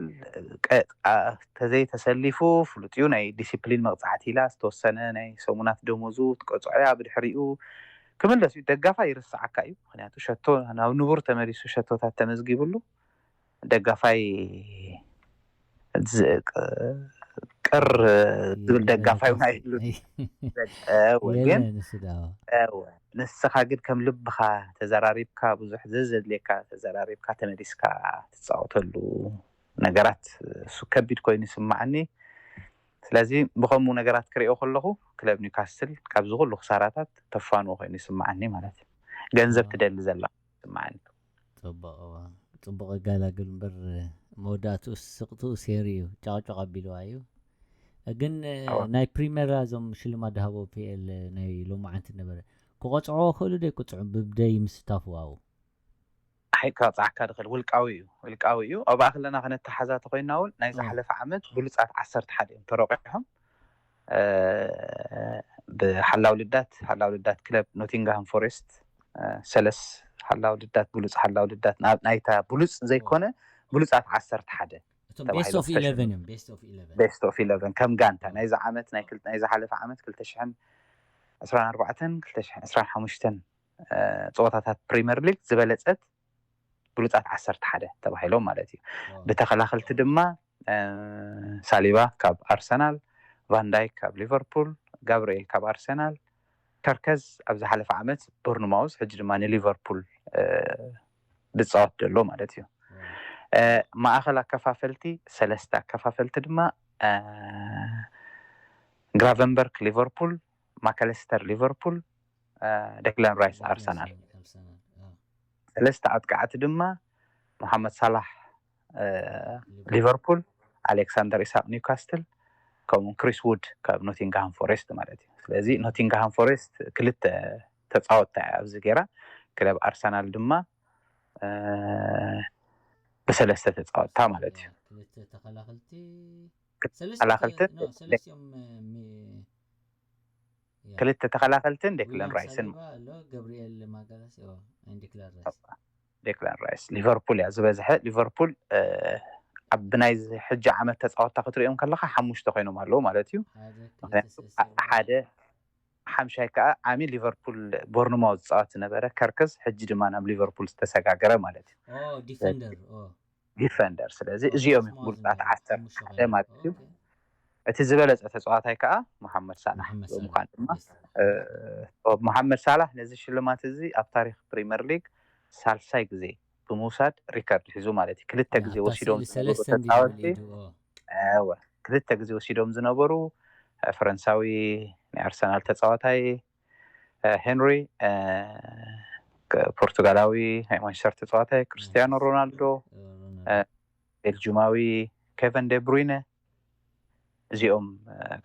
ተዘይተሰሊፉ ፍሉጥ እዩ። ናይ ዲሲፕሊን መቕጻዕቲ ኢላ ዝተወሰነ ናይ ሰሙናት ደሞዙ ትቀጽዖ እያ። ብድሕሪኡ ክምለስ እዩ። ደጋፋይ ይርስዓካ እዩ። ምክንያቱ ሸቶ ናብ ንቡር ተመሊሱ ሸቶታት ተመዝጊብሉ ደጋፋይ ቅር ዝብል ደጋፋይ ይህሉ ግን ንስኻ ግን ከም ልብኻ ተዘራሪብካ ብዙሕ ዘዘድልየካ ተዘራሪብካ ተመሊስካ ትፃወተሉ ነገራት እሱ ከቢድ ኮይኑ ይስማዓኒ። ስለዚ ብኸምኡ ነገራት ክሪኦ ከለኹ ክለብ ኒውካስል ካብዚ ኩሉ ክሳራታት ተፋንዎ ኮይኑ ይስማዓኒ ማለት እዩ። ገንዘብ ትደሊ ዘላ ይስማዓኒ። ፅቡቕ እዋ ፅቡቕ ይጋላግል እምበር መወዳእትኡ ስቕትኡ ሴሪ እዩ ጫቕጫቕ ኣቢልዋ እዩ። ግን ናይ ፕሪሜራ እዞም ሽልማት ድሃቦ ፒኤል ናይ ሎማዓንቲ ነበረ ክቆፅዕዎ ክእሉ ዶ ይቁፅዑ ብብደይ ምስታፉ ኣብኡ ኣይ ክበፅዓካ ድኽእል ውልቃዊ እዩ ውልቃዊ እዩ ኣብኣ ከለና ከነተሓዛ ተኮይና እውን ናይ ዝሓለፈ ዓመት ብሉፃት ዓሰርተ ሓደ እዮም ተረቂሖም ብሓላው ልዳት ሓላው ልዳት ክለብ ኖቲንግሃም ፎሬስት ሰለስ ሓላው ልዳት ብሉፅ ሓላው ልዳት ናይታ ብሉፅ ዘይኮነ ብሉፃት ዓሰርተ ሓደ እቶም best of eleven እዮም best of eleven best of eleven ከም ጋንታ ናይዚ ዓመት ናይ ክል- ናይ ዝሓለፈ ዓመት ክልተ ሽሕን ዕስራን ኣርባዕተን ክልተ ሽሕን ዕስራን ሓሙሽተን ፀወታታት ፕሪምየር ሊግ ዝበለፀት ብሉፃት ዓሰርተ ሓደ ተባሂሎም ማለት እዩ። ብተኸላኸልቲ ድማ ሳሊባ ካብ ኣርሰናል፣ ቫንዳይክ ካብ ሊቨርፑል፣ ጋብርኤል ካብ ኣርሰናል፣ ከርከዝ ኣብ ዝሓለፈ ዓመት ቦርንማውዝ ሕጂ ድማ ንሊቨርፑል ዝፃወት ዘሎ ማለት እዩ። ማእኸል ኣከፋፈልቲ ሰለስተ ኣከፋፈልቲ ድማ ግራቨንበርክ ሊቨርፑል፣ ማካለስተር ሊቨርፑል፣ ደክለን ራይስ ኣርሰናል። ሰለስተ ኣጥቃዕቲ ድማ ሞሓመድ ሳላሕ ሊቨርፑል፣ ኣሌክሳንደር ኢሳቅ ኒውካስትል፣ ከምኡ ክሪስ ውድ ካብ ኖቲንግሃም ፎሬስት ማለት እዩ። ስለዚ ኖቲንግሃም ፎሬስት ክልተ ተፃወትታ እያ ኣብዚ ገይራ፣ ክለብ ኣርሰናል ድማ ብሰለስተ ተፃወትታ ማለት እዩ። ተኸላኸልቲ ክልተ ተኸላኸልትን ዴክለን ራይስን ዴክለን ራይስ ሊቨርፑል እያ ዝበዝሐ። ሊቨርፑል ኣብ ብናይ ሕጂ ዓመት ተፃወትታ ክትሪኦም ከለካ ሓሙሽተ ኮይኖም ኣለዉ ማለት እዩ። ምክንያቱ ሓደ ሓምሻይ ከዓ ዓሚ ሊቨርፑል ቦርንማውዝ ዝፃወት ዝነበረ ከርክዝ ሕጂ ድማ ናብ ሊቨርፑል ዝተሰጋገረ ማለት እዩ። ዲፈንደር ስለዚ እዚኦም ብሉፃት ዓሰርተ ሓደ ማለት እዩ። እቲ ዝበለፀ ተፃዋታይ ከዓ መሓመድ ሳላሕ ብምኳን ድማ መሓመድ ሳላሕ ነዚ ሽልማት እዚ ኣብ ታሪክ ፕሪምየር ሊግ ሳልሳይ ግዜ ብምውሳድ ሪከርድ ሒዙ ማለት እዩ። ክልተ ግዜ ወሲዶም ዝነበሩ ተፃወቲ ክልተ ግዜ ወሲዶም ዝነበሩ ፈረንሳዊ ናይ ኣርሰናል ተፃዋታይ ሄንሪ፣ ፖርቱጋላዊ ናይ ማንቸስተር ተፃዋታይ፣ ክርስቲያኖ ሮናልዶ፣ ቤልጁማዊ ኬቨን ዴብሩይነ፣ እዚኦም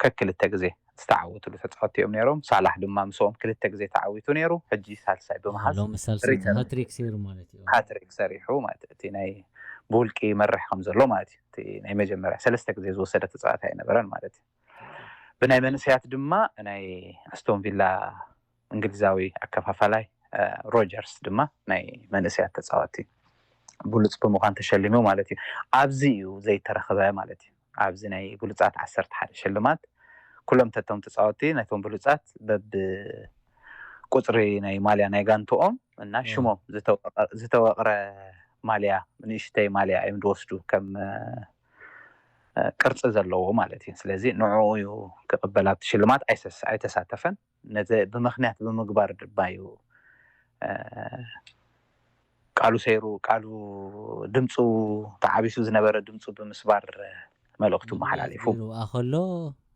ከክልተ ግዜ ዝተዓወትሉ ተፃወቲ እዮም ነይሮም። ሳላሕ ድማ ምስኦም ክልተ ግዜ ተዓዊቱ ነይሩ። ሕጂ ሳልሳይ ብምሓዝ ሎሚ ሳልሳይ ሃትሪክ ሰይሩ ማለት እዩ። ሃትሪክ ሰሪሑ ማለት እቲ ናይ ብውልቂ ይመርሕ ከም ዘሎ ማለት እዩ። እቲ ናይ መጀመርያ ሰለስተ ግዜ ዝወሰደ ተፃዋታይ ኣይነበረን ማለት እዩ። ብናይ መንእሰያት ድማ ናይ ኣስቶን ቪላ እንግሊዛዊ ኣከፋፋላይ ሮጀርስ ድማ ናይ መንእሰያት ተፃወቲ ብሉፅ ብምዃን ተሸሊሙ ማለት እዩ። ኣብዚ እዩ ዘይተረኽበ ማለት እዩ። ኣብዚ ናይ ብሉፃት ዓሰርተ ሓደ ሽልማት ኩሎም ተቶም ተፃወቲ ነቶም ብሉፃት በብ ቁፅሪ ናይ ማልያ ናይ ጋንትኦም እና ሽሞም ዝተወቕረ ማልያ፣ ንእሽተይ ማልያ እዮም ዝወስዱ ከም ቅርፂ ዘለዎ ማለት እዩ። ስለዚ ንዕኡ እዩ ክቕበል ኣብቲ ሽልማት ኣይተሳተፈን። ነዚ ብምኽንያት ብምግባር ድማ እዩ ቃሉ ሰይሩ፣ ቃሉ ድምፁ ተዓቢሱ ዝነበረ ድምፁ ብምስባር መልእኽቱ መሓላሊፉ። ከሎ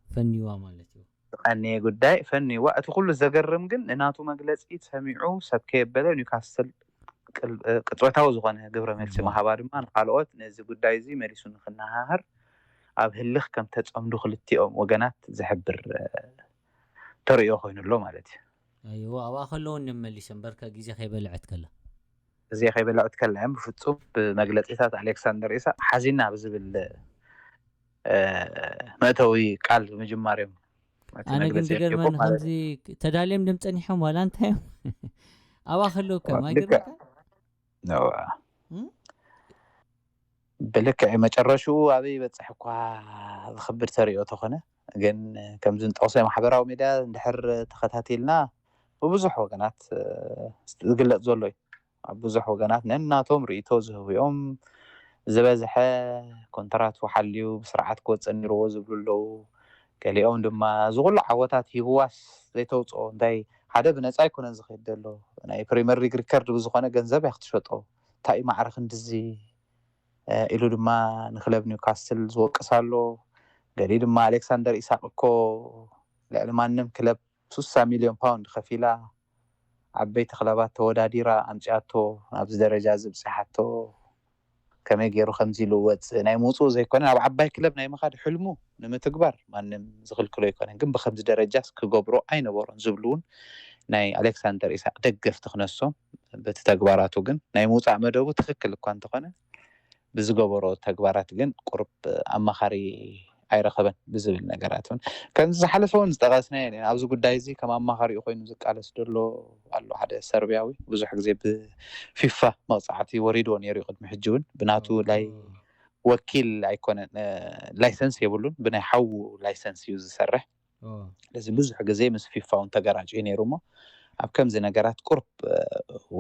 ፈንዋ ማለት እዩ። ዝቐነየ ጉዳይ ፈንዋ። እቲ ኩሉ ዘገርም ግን ንናቱ መግለፂ ሰሚዑ ሰብ ከየበለ ኒውካስትል ቅፅበታዊ ዝኾነ ግብረ መልሲ ምሃባ ድማ ንካልኦት ነዚ ጉዳይ እዚ መሊሱ ንክነሃህር ኣብ ህልኽ ከም ተፀምዱ ክልቲኦም ወገናት ዝሕብር ተርእዮ ኮይኑ ኣሎ ማለት እዩ። ኣይዎ ኣብኣ ከለውን እዮም መሊሶም በርከ ግዜ ከይበልዐት ከላ ግዜ ከይበልዐት ከላ እዮም ብፍፁም ብመግለፂታት ኣሌክሳንደር ኢሳቅ ሓዚና ብዝብል መእተዊ ቃል ብምጅማር እዮም ኣነ ግን ዝገርመኒ ከምዚ ተዳልዮም ድም ፀኒሖም ዋላ እንታይ እዮም ኣብኣ ከለዉ ከም ኣይገርመካ ብልክዕ መጨረሽኡ ኣበይ ይበፅሕ እኳ ዝኽብድ ተሪኦ ተኾነ ግን ከምዚ ንጠቕሶ ማሕበራዊ ሚድያ እንድሕር ተኸታቲልና ብብዙሕ ወገናት ዝግለፅ ዘሎ እዩ። ኣብ ብዙሕ ወገናት ነናቶም ርእቶ ዝህቡ እዮም። ዝበዝሐ ኮንትራቱ ሓልዩ ብስርዓት ክወፅእ ነይርዎ ዝብሉ ኣለዉ። ገሊኦም ድማ እዚ ኩሉ ዓወታት ሂብዋስ ዘይተውፅኦ እንታይ ሓደ ብነፃ ኣይኮነን ዝኸይድ ዘሎ ናይ ፕሪመር ሊግ ሪከርድ ብዝኾነ ገንዘብ እያ ክትሸጦ እንታይ እዩ ማዕረ ክንድዚ ኢሉ ድማ ንክለብ ኒውካስትል ዝወቅስ ኣሎ። ገሊኡ ድማ ኣሌክሳንደር ኢሳቅ እኮ ልዕሊ ማንም ክለብ ሱሳ ሚልዮን ፓውንድ ከፊላ ዓበይቲ ክለባት ተወዳዲራ ኣምፅኣቶ ናብዚ ደረጃ እዚ ብፅሓቶ ከመይ ገይሩ ከምዚ ኢሉ ወፅእ ናይ ምውፅኡ ዘይኮነ ናብ ዓባይ ክለብ ናይ ምኻድ ሕልሙ ንምትግባር ማንም ዝኽልክሎ ኣይኮነን። ግን ብከምዚ ደረጃስ ክገብሮ ኣይነበሮን ዝብሉ እውን ናይ ኣሌክሳንደር ኢሳቅ ደገፍቲ ክነሶም በቲ ተግባራቱ ግን ናይ ምውፃእ መደቡ ትኽክል እኳ እንተኾነ ብዝገበሮ ተግባራት ግን ቁርብ ኣማኻሪ ኣይረኸበን ብዝብል ነገራት እውን ከምዚ ዝሓለፈ እውን ዝጠቐስናዮ ኢና። ኣብዚ ጉዳይ እዚ ከም ኣማኻሪኡ ኮይኑ ዝቃለስ ዘሎ ኣሎ ሓደ ሰርቢያዊ ብዙሕ ግዜ ብፊፋ መቕፃዕቲ ወሪድዎ ነይሩ እዩ ቅድሚ ሕጂ እውን ብናቱ ናይ ወኪል ኣይኮነን ላይሰንስ የብሉን ብናይ ሓዉ ላይሰንስ እዩ ዝሰርሕ ስለዚ ብዙሕ ግዜ ምስ ፊፋ እውን ተገራጭ እዩ ነይሩ እሞ ኣብ ከምዚ ነገራት ቁርብ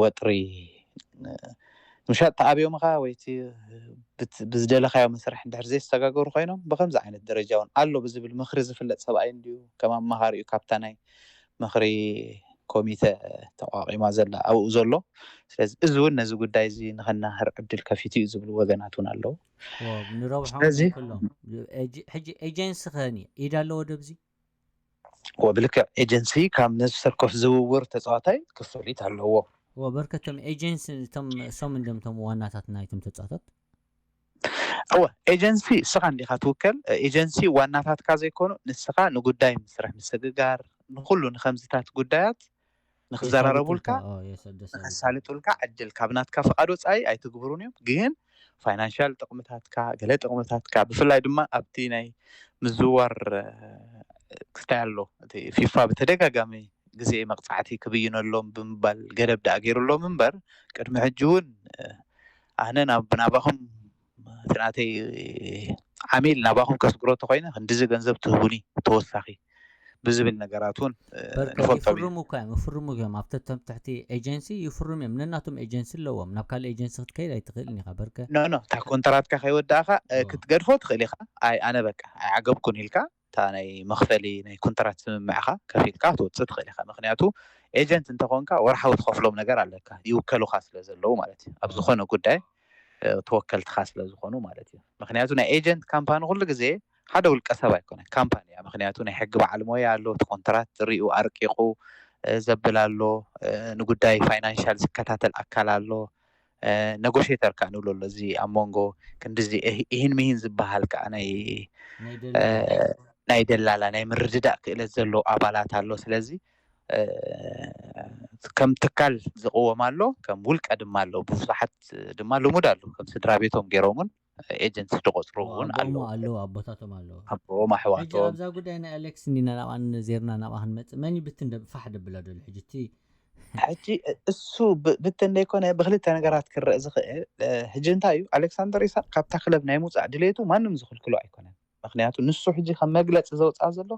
ወጥሪ ምሻጥ ተኣብዮምኻ ወይ ብዝደለካዮ መስርሕ እንድሕር ዘይሰጋገሩ ኮይኖም ብከምዚ ዓይነት ደረጃ እውን ኣሎ ብዝብል ምክሪ ዝፍለጥ ሰብኣይ እንድዩ ከም ኣማኻሪኡ ካብታ ናይ ምክሪ ኮሚተ ተቋቂማ ዘላ ኣብኡ ዘሎ ስለዚ እዚ እውን ነዚ ጉዳይ እዚ ንከናህር ዕድል ከፊቱ እዩ ዝብሉ ወገናት እውን ኣለዉ ንረብሖም ስለዚ ኩሎም ሕጂ ኤጀንሲ ከኒ ኢድ ኣለዎ ደብዚ ወብልክዕ ኤጀንሲ ካብ ነዚ ሰርኮፍ ዝውውር ተፃዋታይ ክፍሊት ኣለዎ ወበርከቶም ኤጀንሲ እቶም እሶም እንደምቶም ዋናታት ናይቶም ተፃታት እወ ኤጀንሲ እስኻ እንዲኻ ትውከል ኤጀንሲ ዋናታትካ ዘይኮኑ ንስኻ ንጉዳይ ምስራሕ ምስግጋር ንኩሉ ንከምዝታት ጉዳያት ንክዘራረቡልካ ንከሳልጡልካ ዕድል ካብ ናትካ ፍቃድ ወፃኢ ኣይትግብሩን እዮም ግን ፋይናንሻል ጥቅምታትካ ገለ ጥቅምታትካ ብፍላይ ድማ ኣብቲ ናይ ምዝዋር ክስታይ ኣሎ እቲ ፊፋ ብተደጋጋሚ ግዜ መቅፃዕቲ ክብይነሎም ብምባል ገደብ ደኣ ገይሩሎም እምበር ቅድሚ ሕጂ እውን ኣነ ናብ ናባኹም እቲ ናተይ ዓሚል ናባኹም ከስግሮ ተኮይነ ክንድዚ ገንዘብ ትህቡኒ ተወሳኺ ብዝብል ነገራት እውን ንፈልጦም ይፍርሙ እኳ እዮም ይፍርሙ እዮም ኣብተቶም ትሕቲ ኤጀንሲ ይፍርሙ እዮም ነናቶም ኤጀንሲ ኣለዎም ናብ ካልእ ኤጀንሲ ክትከይድ ኣይትኽእልን ኢኻ በርከ ኖ ኖ እታ ኮንትራትካ ከይወዳእካ ክትገድፎ ትኽእል ኢኻ ኣይ ኣነ በቃ ኣይዓገብኩን ኢልካ እታ ናይ መኽፈሊ ናይ ኮንትራት ስምምዕኻ ከፊልካ ክትወፅእ ትኽእል ኢኻ ምክንያቱ ኤጀንት እንተኾንካ ወርሓዊ ትኸፍሎም ነገር ኣለካ ይውከሉኻ ስለ ዘለዉ ማለት እዩ ኣብ ዝኾነ ጉዳይ ተወከልትኻ ስለ ዝኾኑ ማለት እዩ ምክንያቱ ናይ ኤጀንት ካምፓኒ ኩሉ ግዜ ሓደ ውልቀ ሰብ ኣይኮነ ካምፓኒ እያ ምክንያቱ ናይ ሕጊ በዓል ሞያ ኣሎ እቲ ኮንትራት ሪኡ ኣርቂቑ ዘብል ኣሎ። ንጉዳይ ፋይናንሻል ዝከታተል ኣካል ኣሎ። ነጎሽተር ከዓ ንብሎ ኣሎ። እዚ ኣብ መንጎ ክንዲዚ ይህን ምሂን ዝበሃል ከዓ ናይ ናይ ደላላ ናይ ምርድዳእ ክእለት ዘለዎ ኣባላት ኣሎ። ስለዚ ከም ትካል ዝቕወም ኣሎ፣ ከም ውልቀ ድማ ኣሎ። ብዙሓት ድማ ልሙድ ኣሎ፣ ከም ስድራ ቤቶም ገይሮም እውን ኤጀንትስ ዝቆፅሩ እውን ኣለዉ። ኣለዉ ኣቦታቶም ኣለዉ። ኣቦኦም ኣሕዋቶም ኣብዛ ጉዳይ ናይ ኣሌክስ እንዲና ናብኣ ዜርና ናብኣ ክንመፅእ መን ይብትን ፋሕ ደብላ ደሎ ሕጂ እቲ ሕጂ እሱ ብትን ዘይኮነ ብክልተ ነገራት ክረእ ዝኽእል ሕጂ እንታይ እዩ ኣሌክሳንደር ኢሳቅ ካብታ ክለብ ናይ ምውፃእ ድሌቱ ማንም ዝኽልክሎ ኣይኮነን። ምክንያቱ ንሱ ሕጂ ከም መግለፂ ዘውፅኣ ዘሎ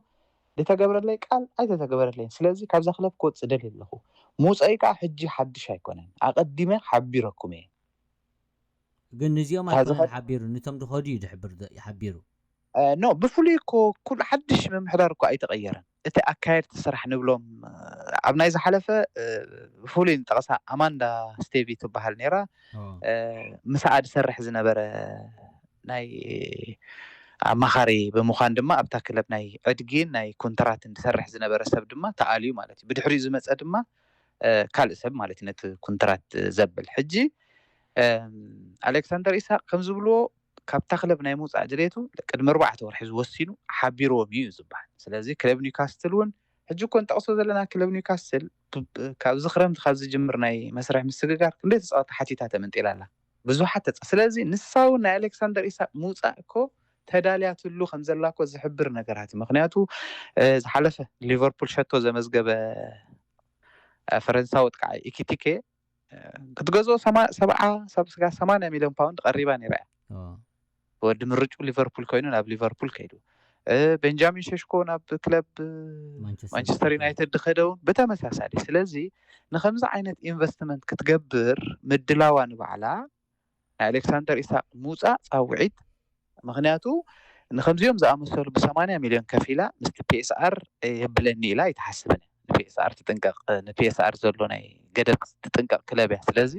ዝተገብረለይ ቃል ኣይተተገበረለይን። ስለዚ ካብዛ ክለብ ክወፅእ ደልየ ኣለኹ። ምውፀይ ከዓ ሕጂ ሓድሽ ኣይኮነን፣ ኣቐዲመ ሓቢረኩም እየ። ግን ንዚኦም ኣይኮነን ሓቢሩ፣ ንቶም ድኸዱ እዩ ዝሕብር ይሓቢሩ። ኖ ብፍሉይ እኮ ኩሉ ሓድሽ ምምሕዳር እኮ ኣይተቐየረን። እቲ ኣካየድቲ ስራሕ ንብሎም ኣብ ናይ ዝሓለፈ ብፍሉይ ንጠቕሳ ኣማንዳ ስቴቪ ትበሃል ነይራ። ምስኣ ዝሰርሕ ዝነበረ ናይ ኣማኻሪ ብምዃን ድማ ኣብታ ክለብ ናይ ዕድጊን ናይ ኮንትራትን ዝሰርሕ ዝነበረ ሰብ ድማ ተኣልዩ ማለት እዩ። ብድሕሪኡ ዝመፀ ድማ ካልእ ሰብ ማለት እዩ ነቲ ኮንትራት ዘብል። ሕጂ ኣሌክሳንደር ኢሳቅ ከም ዝብልዎ ካብታ ክለብ ናይ ምውፃእ ድሌቱ ቅድሚ ኣርባዕተ ወርሒ ዝወሲኑ ሓቢርዎም እዩ ዝበሃል። ስለዚ ክለብ ኒውካስትል እውን ሕጂ እኮ ንጠቕሶ ዘለና ክለብ ኒውካስትል ካብዚ ክረምቲ ካብ ዝጅምር ናይ መስርሕ ምስግጋር ክንደይ ተፃወቲ ሓቲታ ተመንጢላ ኣላ። ብዙሓት ተፃ ስለዚ ንሳ እውን ናይ ኣሌክሳንደር ኢሳቅ ምውፃእ እኮ ተዳልያትሉ ከም ዘላ እኮ ዝሕብር ነገራት እዩ። ምክንያቱ ዝሓለፈ ሊቨርፑል ሸቶ ዘመዝገበ ፈረንሳዊ ጥቃዓይ ኢኪቲኬ ክትገዝኦ ሰብዓ ሳብ ስጋ ሰማንያ ሚሊዮን ፓውንድ ቀሪባ ነይራ እያ። ወዲ ምርጩ ሊቨርፑል ኮይኑ ናብ ሊቨርፑል ከይዱ። ቤንጃሚን ሸሽኮ ናብ ክለብ ማንቸስተር ዩናይትድ ዝኸደ እውን ብተመሳሳሊ። ስለዚ ንከምዚ ዓይነት ኢንቨስትመንት ክትገብር ምድላዋ ንባዕላ ናይ ኣሌክሳንደር ኢሳቅ ምውፃእ ፃውዒት። ምክንያቱ ንከምዚኦም ዝኣመሰሉ ብሰማንያ ሚሊዮን ከፊላ ምስቲ ፒኤስኣር የብለኒ ኢላ ኣይትሓስብን። ንፒኤስኣር ትጥንቀቅ ንፒኤስኣር ዘሎ ናይ ገደብ ትጥንቀቅ ክለብ እያ። ስለዚ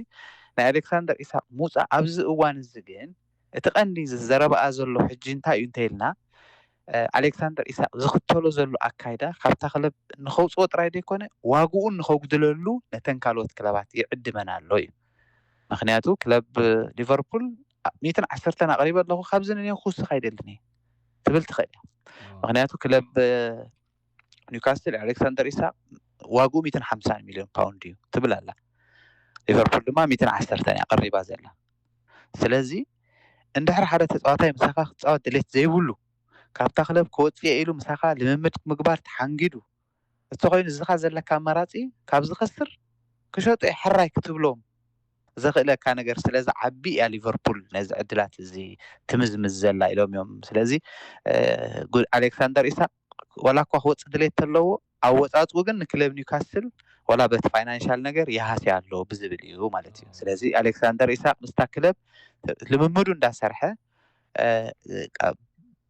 ናይ ኣሌክሳንደር ኢሳቅ ምውፃእ ኣብዚ እዋን እዚ ግን እቲ ቀንዲ ዘረባኣ ዘሎ ሕጂ እንታይ እዩ እንተኢልና ኣሌክሳንደር ኢሳቅ ዝኽተሎ ዘሎ ኣካይዳ ካብታ ክለብ ንኸውፅኦ ጥራይ ዘይኮነ ዋግኡን ንኸጉድለሉ ነተን ካልኦት ክለባት ይዕድመን ኣሎ እዩ። ምክንያቱ ክለብ ሊቨርፑል ሚትን ዓሰርተን ኣቕሪበ ኣለኹ ካብዚ ንኔን ክውስኽ ኣይደልን እየ ትብል ትኽእል እያ። ምክንያቱ ክለብ ኒውካስትል ኣሌክሳንደር ኢሳቅ ዋግኡ ሚትን ሓምሳን ሚሊዮን ፓውንድ እዩ ትብል ኣላ። ሊቨርፑል ድማ ሚትን ዓሰርተን እያ ቀሪባ ዘላ። ስለዚ እንድሕር ሓደ ተፃዋታይ ምሳኻ ክፃወት ድሌት ዘይብሉ ካብታ ክለብ ክወፅእ ኢሉ ምሳኻ ልምምድ ምግባር ተሓንጊዱ እቲ ኮይኑ እዚኻ ዘለካ ኣማራፂ ካብ ዝኸስር ክሸጡ ሕራይ ክትብሎም ዘኽእለካ ነገር ስለ ዝዓቢ እያ ሊቨርፑል ነዚ ዕድላት እዚ ትምዝምዝ ዘላ ኢሎም እዮም። ስለዚ ኣሌክሳንደር ኢሳቅ ዋላ እኳ ክወፅእ ድሌት ተለዎ ኣወፃፅኡ ግን ንክለብ ኒውካስል ዋላ በቲ ፋይናንሻል ነገር ይሃስያ ኣሎ ብዝብል እዩ ማለት እዩ። ስለዚ ኣሌክሳንደር ኢሳቅ ምስታ ክለብ ልምምዱ እንዳሰርሐ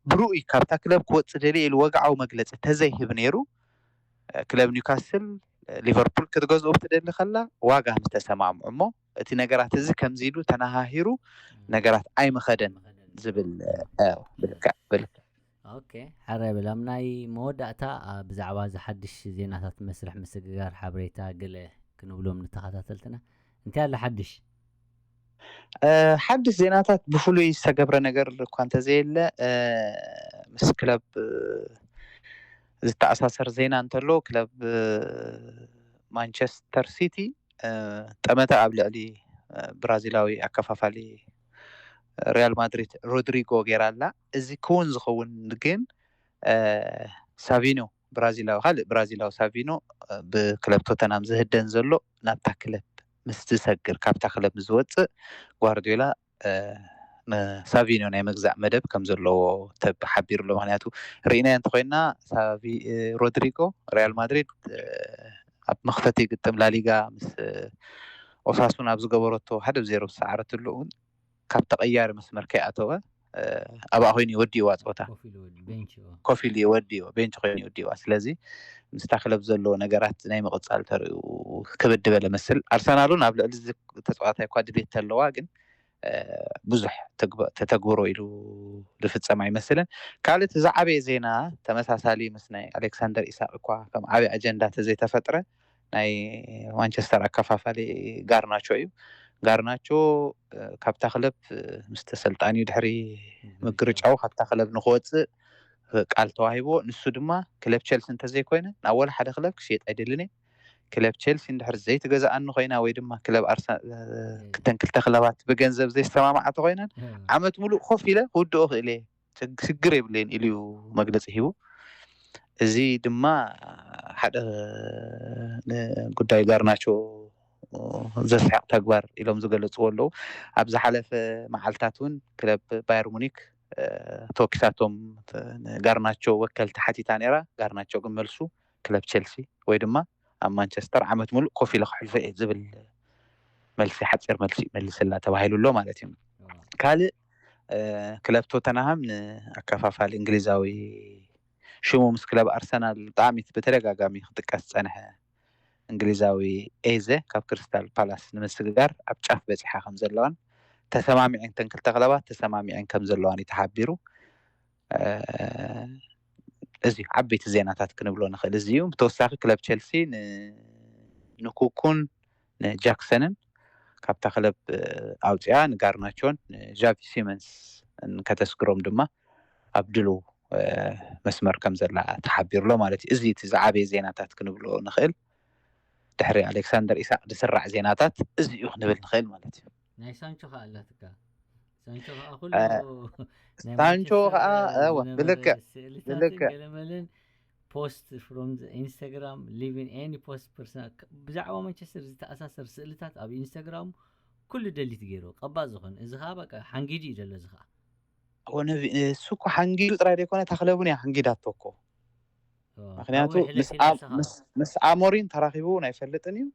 ብርኡይ ካብታ ክለብ ክወፅእ ደልየ ኢሉ ወግዓዊ መግለፂ ተዘይህብ ነይሩ ክለብ ኒውካስል ሊቨርፑል ክትገዝኦ ብትደሊ ከላ ዋጋ ምስ ተሰማምዑ እሞ እቲ ነገራት እዚ ከምዚ ኢሉ ተነሃሂሩ ነገራት ኣይምኸደን ዝብል ብልክዕ ብልክዕ ኦኬ ሓራይ በል ኣብ ናይ መወዳእታ ብዛዕባ እዚ ሓድሽ ዜናታት መስርሕ ምስግጋር ሓበሬታ ገለ ክንብሎም ንተኸታተልትና እንታይ ኣለ ሓድሽ ሓድሽ ዜናታት ብፍሉይ ዝተገብረ ነገር እኳ እንተዘየለ ምስ ክለብ ዝተኣሳሰር ዜና እንተሎ ክለብ ማንቸስተር ሲቲ ጠመተ ኣብ ልዕሊ ብራዚላዊ ኣከፋፋሊ ሪያል ማድሪድ ሮድሪጎ ገይራ ኣላ። እዚ ክውን ዝኸውን ግን ሳቪኖ ብራዚላዊ ካልእ ብራዚላዊ ሳቪኖ ብክለብ ቶተናም ዝህደን ዘሎ ናብታ ክለብ ምስ ዝሰግር ካብታ ክለብ ምስ ዝወፅእ ጓርዲዮላ ንሳቪኖ ናይ ምግዛእ መደብ ከም ዘለዎ ተብ ሓቢሩ ኣሎ። ምክንያቱ ርኢናዮ እንተኮይና ሳቪ ሮድሪጎ ሪያል ማድሪድ ኣብ መክፈቲ ግጥም ላሊጋ ምስ ኦሳሱና ኣብ ዝገበረቶ ሓደ ብ ዜሮ ዝሰዓረትሉ እውን ካብ ተቐያሪ መስመር ከይኣተወ ኣብኣ ኮይኑ ወዲእዋ ፀወታ ኮፍ ኢሉ ወዲእዋ ቤንች ኮይኑ ወዲእዋ ስለዚ ምስታ ክለብ ዘለዎ ነገራት ናይ ምቕፃል ተሪኡ ክብድ በለ መስል ኣርሰናል እውን ኣብ ልዕሊ ተፃዋታይ እኳ ድሌት ተለዋ ግን ብዙሕ ተተግብሮ ኢሉ ዝፍፀም ኣይመስልን። ካልእ እቲ ዝዓበየ ዜና ተመሳሳሊ ምስ ናይ ኣሌክሳንደር ኢሳቅ እኳ ከም ዓብይ ኣጀንዳ ተዘይተፈጥረ ናይ ማንቸስተር ኣከፋፋሊ ጋርናቾ እዩ። ጋርናቾ ካብታ ክለብ ምስ ተሰልጣኒኡ ድሕሪ ምግርጫው ካብታ ክለብ ንክወፅእ ቃል ተዋሂቦ። ንሱ ድማ ክለብ ቸልሲ እንተዘይኮይነ ናብ ወላ ሓደ ክለብ ክሽየጥ ኣይደልን እየ። ክለብ ቸልሲ እንድሕር ዘይትገዛኣኒ ኮይና ወይ ድማ ክለብ ኣርሰ እተን ክልተ ክለባት ብገንዘብ ዘይሰማማዓ ተኮይነን ዓመት ሙሉእ ኮፍ ኢለ ክውድኦ ክእል እየ፣ ሽግር የብለይን ኢሉ እዩ መግለፂ ሂቡ። እዚ ድማ ሓደ ንጉዳይ ጋርናቾ ዘስሕቕ ተግባር ኢሎም ዝገለፅዎ ኣለዉ። ኣብ ዝሓለፈ መዓልታት እውን ክለብ ባየር ሙኒክ ተወኪሳቶም ንጋርናቾ ወከልቲ ሓቲታ ነይራ። ጋርናቾ ግን መልሱ ክለብ ቸልሲ ወይ ድማ ኣብ ማንቸስተር ዓመት ሙሉእ ኮፍ ኢለ ክሕልፎ እየ ዝብል መልሲ፣ ሓፂር መልሲ መሊስላ ተባሂሉ ኣሎ ማለት እዩ። ካልእ ክለብ ቶተንሃም ንኣከፋፋሊ እንግሊዛዊ ሽሙ ምስ ክለብ ኣርሰናል ብጣዕሚ ብተደጋጋሚ ክጥቀስ ዝፀንሐ እንግሊዛዊ ኤዘ ካብ ክሪስታል ፓላስ ንምስግጋር ኣብ ጫፍ በፂሓ ከም ዘለዋን ተሰማሚዐን፣ እተን ክልተ ክለባት ተሰማሚዐን ከም ዘለዋን እዩ ተሓቢሩ። እዚ ዓበይቲ ዜናታት ክንብሎ ንኽእል እዚ እዩ። ብተወሳኺ ክለብ ቸልሲ ንኩኩን ንጃክሰንን ካብታ ክለብ ኣውፅኣ ንጋርናቾን ንጃቪ ሲመንስ ከተስግሮም ድማ ኣብ ድልው መስመር ከም ዘላ ተሓቢርሎ ማለት እዩ። እዚ እቲ ዝዓበየ ዜናታት ክንብሎ ንኽእል። ድሕሪ ኣሌክሳንደር ኢሳቅ ዝስራዕ ዜናታት እዚ እዩ ክንብል ንኽእል ማለት እዩ። ናይ ሳንቾ ከዓ ኣላትካ። ሳንቾ ከዓ ኩሉ ሳንቾ ከዓ ብልክዕ ብልክዕ ገለመልን ፖስት from ኢንስታግራም living any post personal ብዛዕባ ማንቸስተር ዝተኣሳሰር ስእልታት ኣብ ኢንስታግራም ኩሉ ደሊት ገይሩ ቀባእ ዝኾነ እዚ ከዓ በቃ ሓንጊዱ እዩ ዘሎ። እዚ ከዓ እሱ እኮ ሓንጊዱ ጥራይ ዘይኮነ እታ ክለብ እውን እያ ሓንጊዳቶ እኮ። ምክንያቱ ምስ ኣሞሪን ተራኺቡ እውን ኣይፈልጥን እዩ።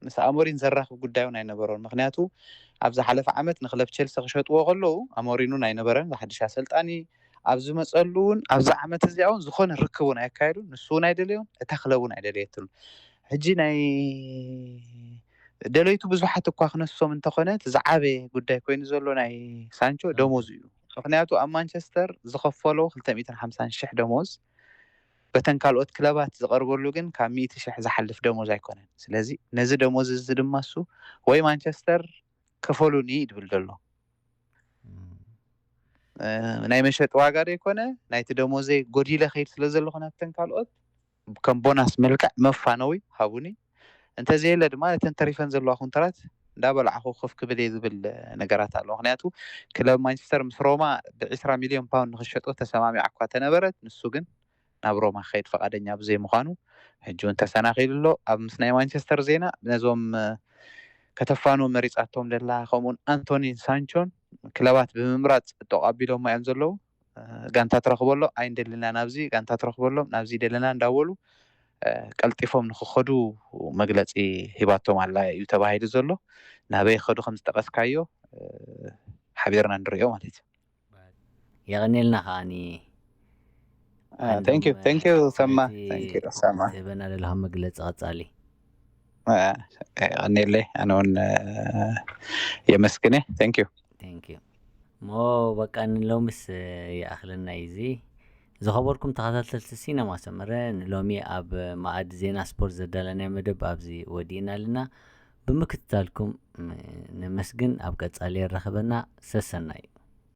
ምስ ኣሞሪን ዘራኽብ ጉዳይ እውን ኣይነበሮን። ምክንያቱ ኣብ ዝሓለፈ ዓመት ንክለብ ቸልሲ ክሸጥዎ ከለዉ ኣሞሪን እውን ኣይነበረን፣ ዝሓድሽ ኣሰልጣኒ ኣብ ዝመፀሉ እውን ኣብዚ ዓመት እዚኣ እውን ዝኾነ ርክብ እውን ኣየካየዱን። ንሱ እውን ኣይደለዮን፣ እታ ክለብ እውን ኣይደለየትሉን። ሕጂ ናይ ደለይቱ ብዙሓት እኳ ክነሶም እንተኾነ እቲ ዝዓበየ ጉዳይ ኮይኑ ዘሎ ናይ ሳንቾ ደሞዙ እዩ። ምክንያቱ ኣብ ማንቸስተር ዝኸፈሎ ክልተ ሚእትን ሓምሳን ሽሕ ደሞዝ በተን ካልኦት ክለባት ዝቐርበሉ ግን ካብ ሚእቲ ሽሕ ዝሓልፍ ደሞዝ ኣይኮነን። ስለዚ ነዚ ደሞዝ እዚ ድማ እሱ ወይ ማንቸስተር ክፈሉኒ እዩ ዝብል ዘሎ። ናይ መሸጢ ዋጋ ዶ ይኮነ ናይቲ ደሞዘይ ጎዲለ ከይድ ስለ ዘለኹ ናብተን ካልኦት ከም ቦናስ መልክዕ መፋነዊ ሃቡኒ፣ እንተዘየለ ድማ ነተን ተሪፈን ዘለዋ ኮንትራት እንዳበላዕኹ ኮፍ ክብል እየ ዝብል ነገራት ኣሎ። ምክንያቱ ክለብ ማንቸስተር ምስ ሮማ ብዒስራ ሚልዮን ፓውንድ ንክሸጦ ተሰማሚዓ እኳ ተነበረት፣ ንሱ ግን ናብ ሮማ ክኸይድ ፈቓደኛ ብዘይምዃኑ ሕጂ እውን ተሰናኺሉ ኣሎ። ኣብ ምስ ናይ ማንቸስተር ዜና ነዞም ከተፋኑ መሪፃቶም ደላ ከምኡውን ኣንቶኒን ሳንቾን ክለባት ብምምራፅ ጠቕ ኣቢሎማ እዮም ዘለዉ። ጋንታ ትረኽበሎም ኣይንደልናን ኣብዚ ጋንታ ትረኽበሎም ናብዚ ደለና እንዳበሉ ቀልጢፎም ንክኸዱ መግለፂ ሂባቶም ኣላ እዩ ተባሂሉ ዘሎ። ናበይ ከዱ ከም ዝጠቀስካዮ ሓቢርና ንሪኦ ማለት እዩ። የቐኔልና ከዓኒ ሰማ ትህበና ዘለኻ መግለፂ ቀፃሊ። የቐኔለይ ኣነ እውን የመስግነ። Thank you። እሞ በቃ ንሎምስ ይኣኽለና እዩ። እዚ ዝኸበርኩም ተኸታተልቲ ሲነማ ሰመረ ንሎሚ ኣብ መኣዲ ዜና ስፖርት ዘዳለናዮ መደብ ኣብዚ ወዲእና ኣለና። ብምክትታልኩም ነመስግን። ኣብ ቀፃሊ የራኽበና። ሰሰናዩ።